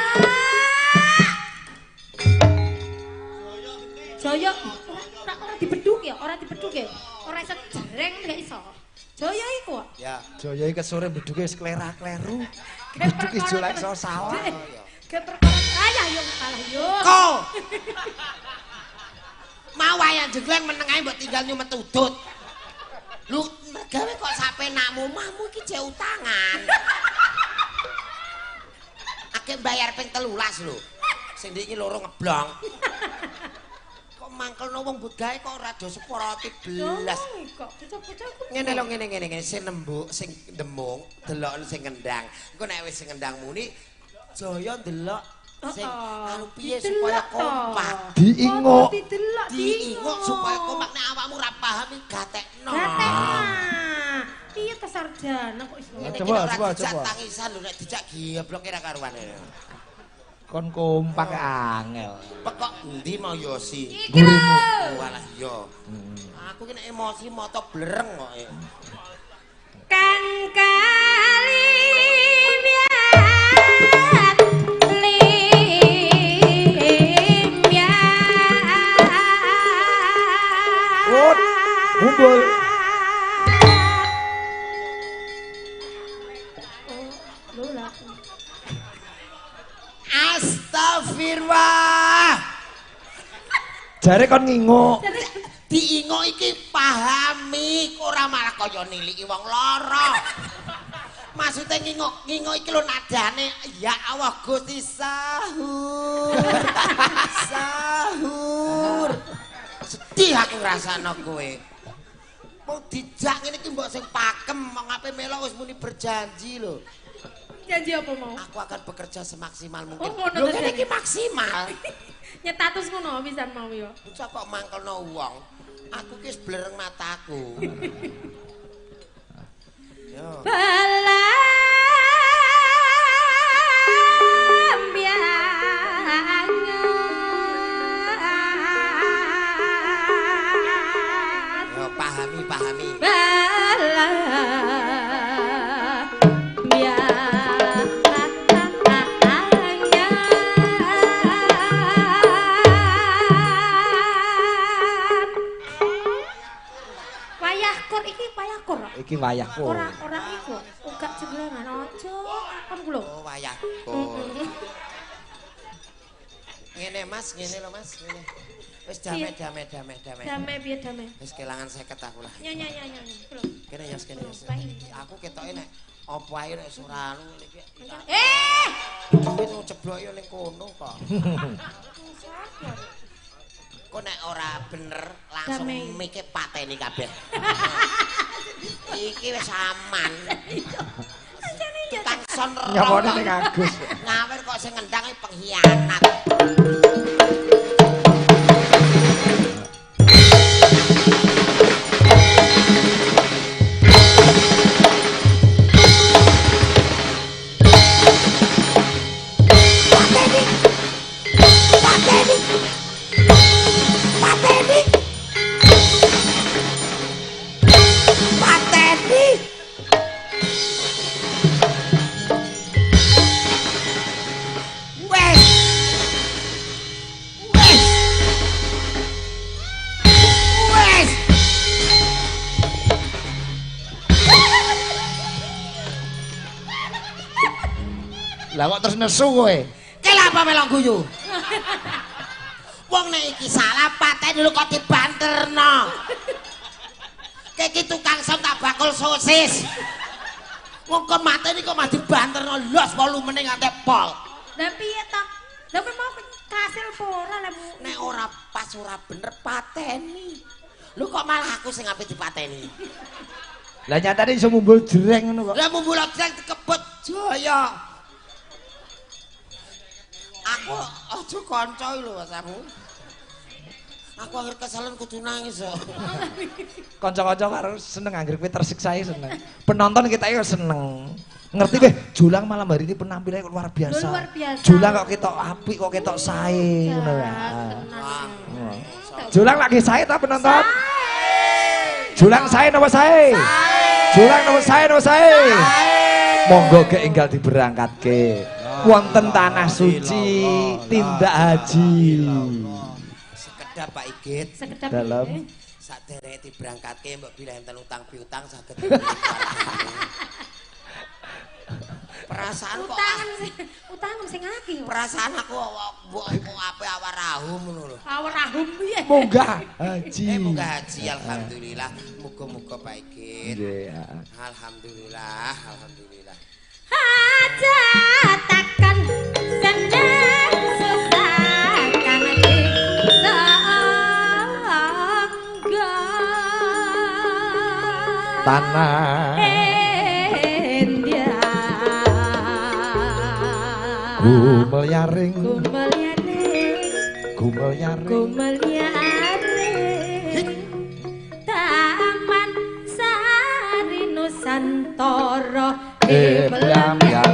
Jaya ora dibedhuk ya, ora dibedhuk ya. Ora iso jereng gak iso. Jaya iku. Ya. Jaya iki sore bedhuke wis klera-kleru. Bedhuke jolak iso salah. Ge perkara ayah yo kalah yo. Ko. Mau wayang jegleng meneng ae mbok tinggal nyumet udut. Lu mergawe kok sapenakmu, omahmu iki jek utangan. Akeh bayar ping 13 lho. Sing iki loro ngeblong. Kok mangkelno wong mbok gawe kok ora do seporoti blas. Kok bocah-bocah ku. Ngene lho ngene ngene ngene sing nembuk sing demung deloken sing ngendang. Engko nek wis sing ngendang muni Jaya ndelok sing anu piye supaya kompak. Diinguk. Didelok diinguk supaya kompak nek awakmu ora paham iki gatekno. Gatekno. Piye to sarjana kok iso. Coba coba coba. Tangisan lho nek dijak gieblok ora karuan. Kon kompak angel. Pekok endi mau Yosi? Iki lho. Walah iya. Aku ki nek emosi mata blereng kok. Kang kalimyat limyat. Wot, mumbul. Oh, lho lah. Astagfirullah. Jare kon nginguk. Diinguk iki pahami, ora malah kaya niliki wong lara. Maksude nginguk, nginguk iki lho nadane ya Allah Gusti sahur. Sahur. Sedih aku ngrasakno kowe. Mau dijak ngene iki mbok sing pakem, wong ape melok wis muni berjanji lho. Janji apa mau? Aku akan bekerja semaksimal mungkin. Oh, ngono lho kene iki maksimal. Nyetatus ngono pisan mau ya. Bocah kok mangkelno wong. Aku ki wis blereng mataku. Yo. Belambiangan. Iki wayahku. Ora ora iku, uga jenglengan aja. Kon ku lho. Oh, wayahku. Ngene Mas, ngene lho Mas, ngene. Wis damai damai damai damai. Damai piye damai? Wis kelangan 50 aku lah. Nya nya nya nya. Lho. Kene ya kene ya. Aku ketoke nek apa ae nek ora anu ngene iki. Eh! Wis ceblok yo ning kono kok. Kok nek ora bener langsung mike pateni kabeh. Iki wis aman. Tukang son nyapone ning Agus. Ngawur kok sing ngendang pengkhianat. Lah kok terus nesu kowe? Kenapa melok guyu? Wong nek iki salah pateni lho kok dibanterno. Kayak iki tukang som tak bakul sosis. Wong kon mateni kok mah dibanterno los volumene nganti pol. Lah piye to? Lah kowe mau kasil apa ora lemu? Nek ora pas ora bener pateni. Lho kok malah aku sing ape dipateni. Lah nyatane iso mumbul jreng ngono kok. Lah mumbul jreng dikebut jaya. Aku aja kanca lho Mas. Aku anggere keselen kudu nangis kok. Kanca-kanca karo seneng anggere kowe tersiksa seneng. Penonton kita yo seneng. Ngerti kowe Jolang malam hari ini penampilannya luar biasa. Luar biasa. Jolang kok ketok apik kok ketok sae ngono ya. Jolang lagi sae ta penonton? Jolang sae napa sae? Jolang napa sae napa sae? Monggo ke enggal diberangkatke. Wonten tanah suci tindak haji. Sekedap Pak Igit. Sekedap dalem. Saderenge diberangkatke mbok bilih enten utang piutang saged keluargane. Perasaan kok utang sing akeh. Perasaan aku mbok ape awarahum ngono lho. Awarahum piye? Munggah haji. Munggah haji alhamdulillah. Muga-muga Pak Igit. Nggih. Alhamdulillah, alhamdulillah. Hajatakan seneng susah kang disangga tanah India gumelyaring gumelyaring gumelyaring gumelyaring Taman Sari Nusantara Blambangan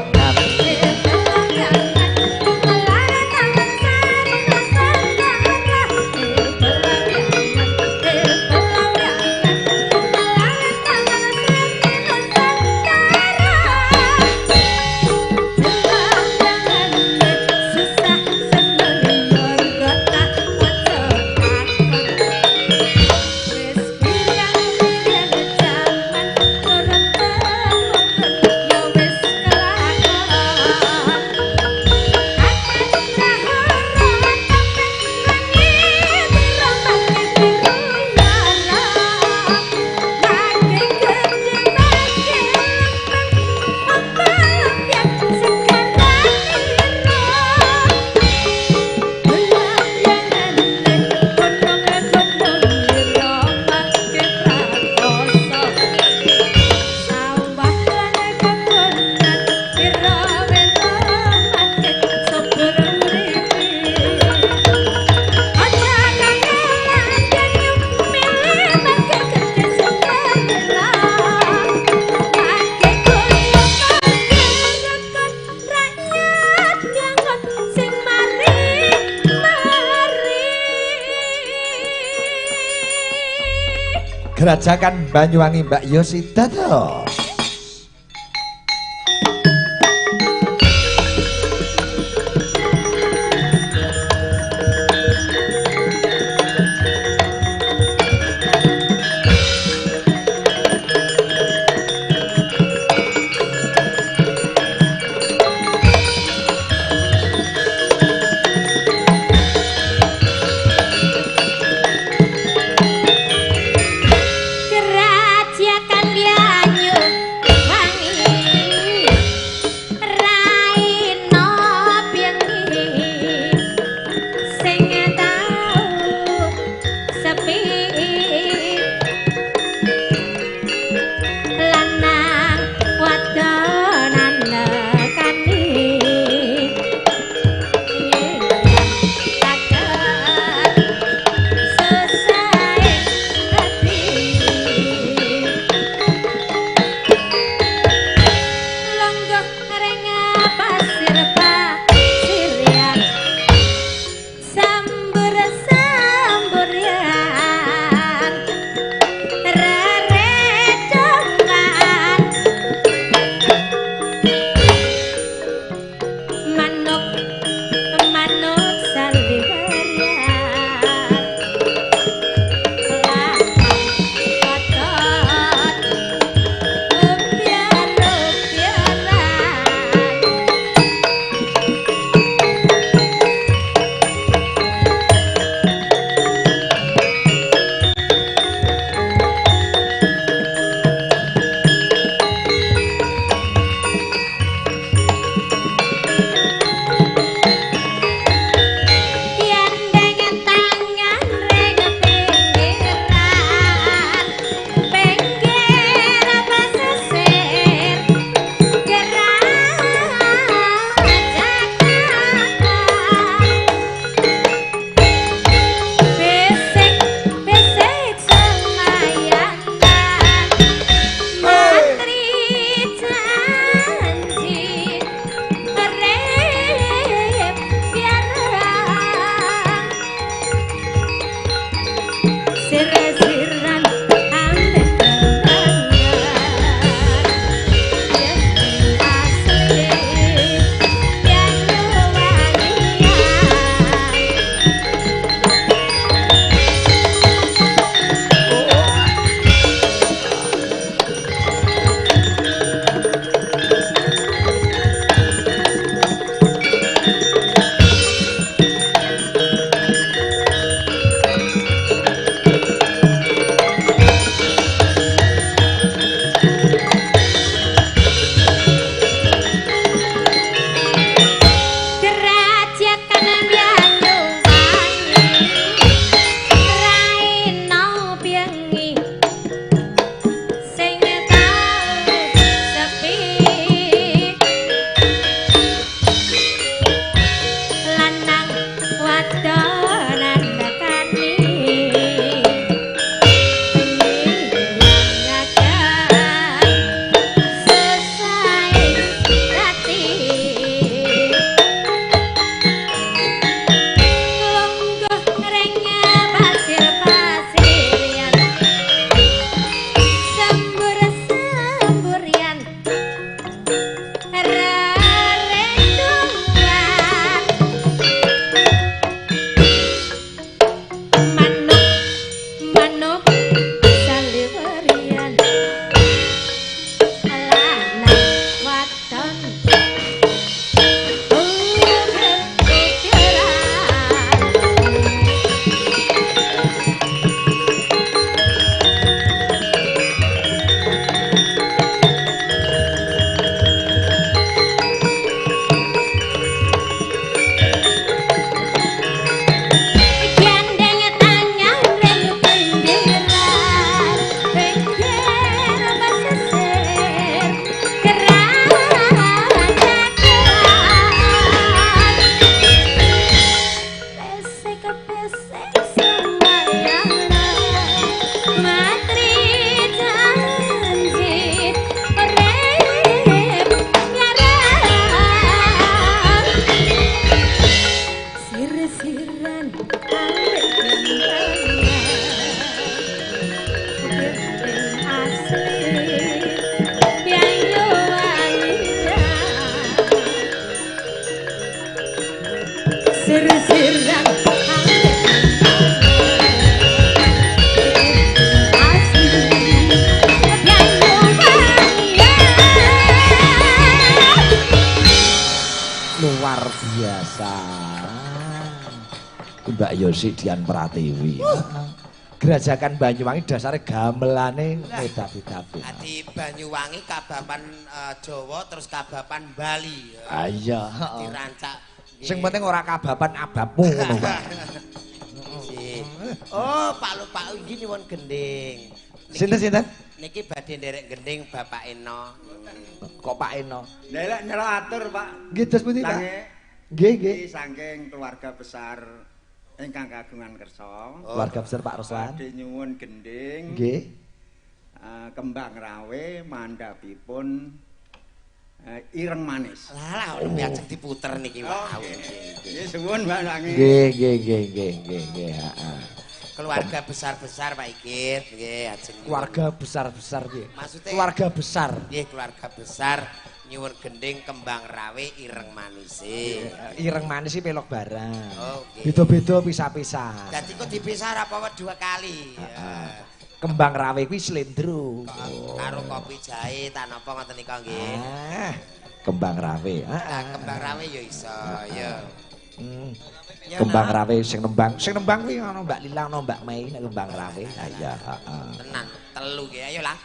Gerajakan Banyuwangi Mbak Yosita toh. Priyadosi Dian Pratiwi. Grajagan Banyuwangi dasare gamelane beda-beda. Adi Banyuwangi kabapan Jawa terus kabapan Bali. Ah iya, dirancak. Sing penting ora kabapan ababmu ngono, Pak. Oh, Pak Lupak iki nyuwun gending. Sinten-sinten? Niki badhe nderek gending Bapak Eno. Kok Pak Eno? Lha lek nyelok atur, Pak. Nggih, dos pundi, Pak? Nggih, nggih. Saking keluarga besar ingkang kagungan kersa. Keluarga besar Pak Ruslan. Badhe nyuwun gending. Nggih. Kembang rawe mandhapipun ireng manis. Lah lah ono ajeng diputer niki wau. Nggih suwun Mbak Langi. Nggih nggih nggih nggih nggih nggih, heeh. Keluarga besar-besar Pak Ikit, nggih ajeng. Keluarga besar-besar nggih. Maksudnya keluarga besar. Nggih, keluarga besar nyuwun gending kembang rawe ireng manise. Ireng manis iki pelok barang. Oh, nggih. Beda-beda pisah-pisah. Dadi kok dipisah ora apa-apa dua kali. Heeh. Kembang rawe kuwi slendro. Karo kopi jahe ta napa ngoten nika nggih. Ah, kembang rawe. Heeh, kembang rawe ya iso, ya. Kembang rawe sing nembang kuwi ana Mbak Lila ana Mbak Mei nek kembang rawe. Ha iya, heeh. Tenan, telu ki ayo lah.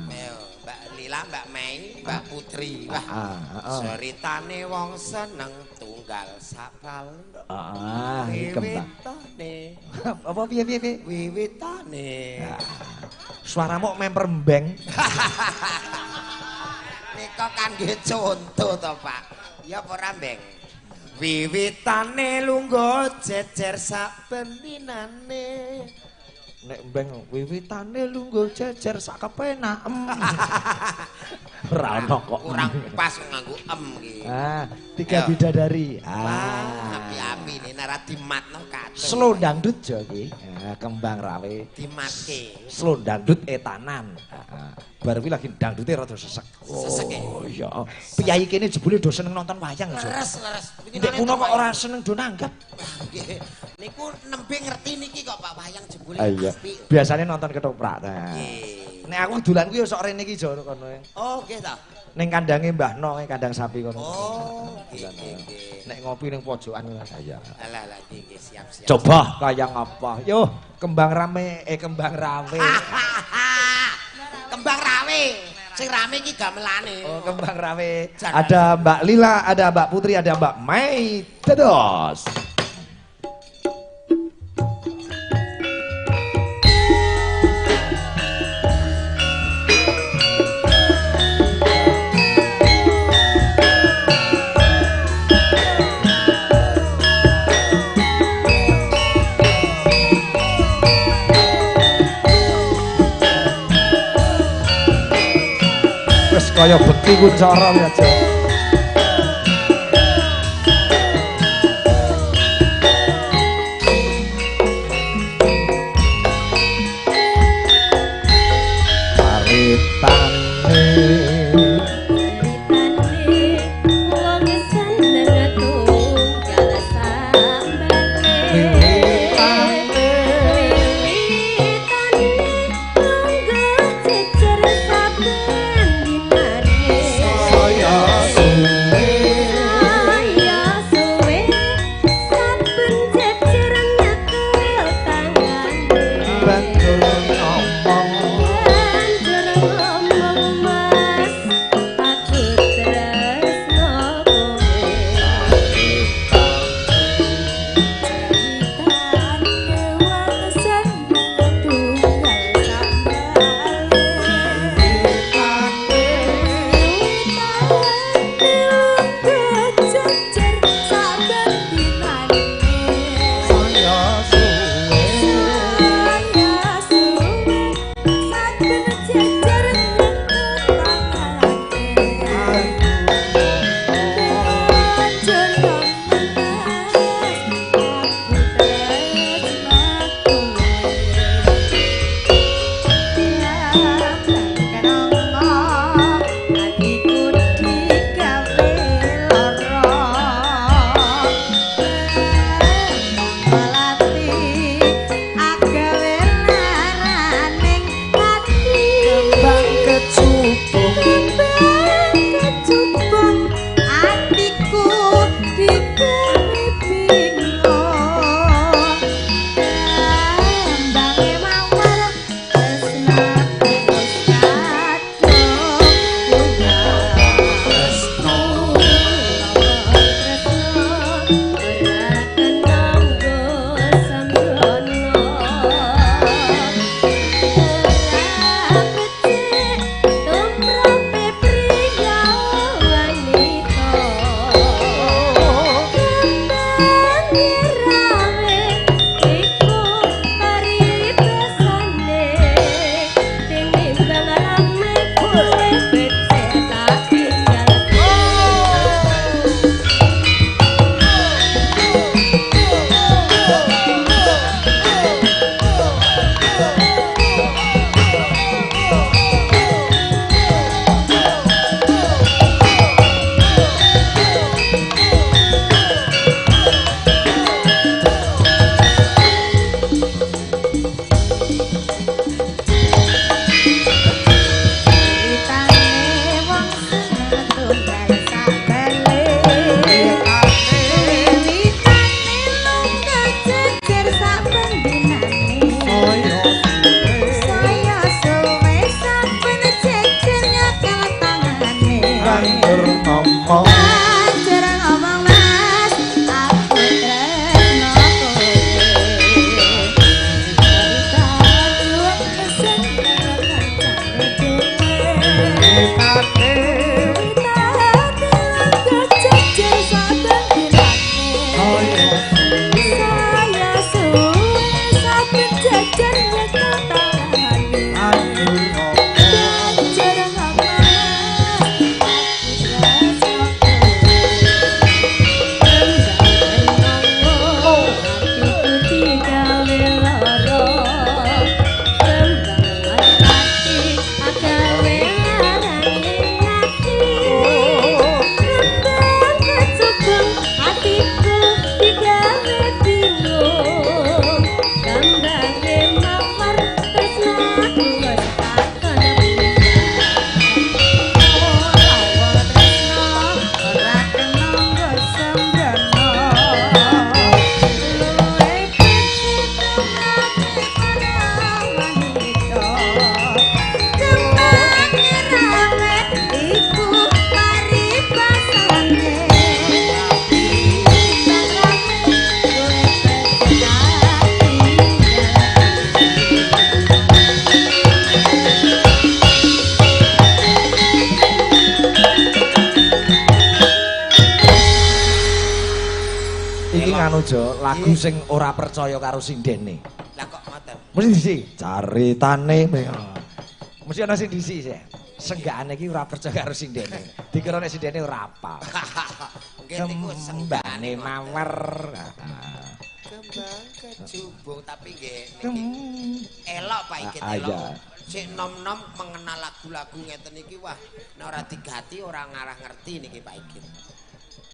Ayo, Mbak Lila, Mbak Mei, Mbak Putri. Wah. Ceritane wong seneng tunggal sapal. Heeh, kembang. Wiwitane. Apa piye piye piye? Wiwitane. Suaramu memper mbeng. Nika kangge conto to, Pak. Ya apa ora mbeng? Wiwitane lungguh jejer sak bentinane. Nek mbeng wiwitane lungguh jejer sak kepenakem. Ora ono kok. Kurang pas nganggo em iki. Ah, tiga bidadari. Ah, api-api ini nek dimatno kacau. Slow dangdut jo iki. Kembang rawe dimatke. Slow dangdut etanan. Heeh. Bar kuwi lagi dangdute rada sesek. Sesek e. Oh iya. Piyayi kene jebule do seneng nonton wayang jo. Leres, leres. Nek kuno kok ora seneng do nanggap. Nggih. Niku nembe ngerti niki kok Pak wayang jebule apik. Biasane nonton ketoprak ta. Nek aku dolan kuwi ya sok rene iki jo kono. Oh, nggih ta. Ning kandange Mbah No, kandang sapi kono. Oh, nggih nggih. Nek ngopi ning pojokan ngono. Iya. Alah alah nggih siap-siap. Coba kaya ngapa? Yo, kembang rame, kembang rawe. Kembang rawe. Sing rame iki gamelane. Oh, kembang rawe. Ada Mbak Lila, ada Mbak Putri, ada Mbak Mei. Dados. Kaya beki kuncara aja. Lagu sing ora percaya karo sindene. Lah kok ngoten? Mesti disi caritane. Mesti ana sing disi sih. Senggakane iki ora percaya karo sindene. Dikira nek sindene ora apal. Nggih niku senggakane mawar. Kembang kecubung tapi nggih niki elok Pak iki elok. Sik nom-nom mengenal lagu-lagu ngeten iki wah nek ora digati ora ngarah ngerti niki Pak Igit.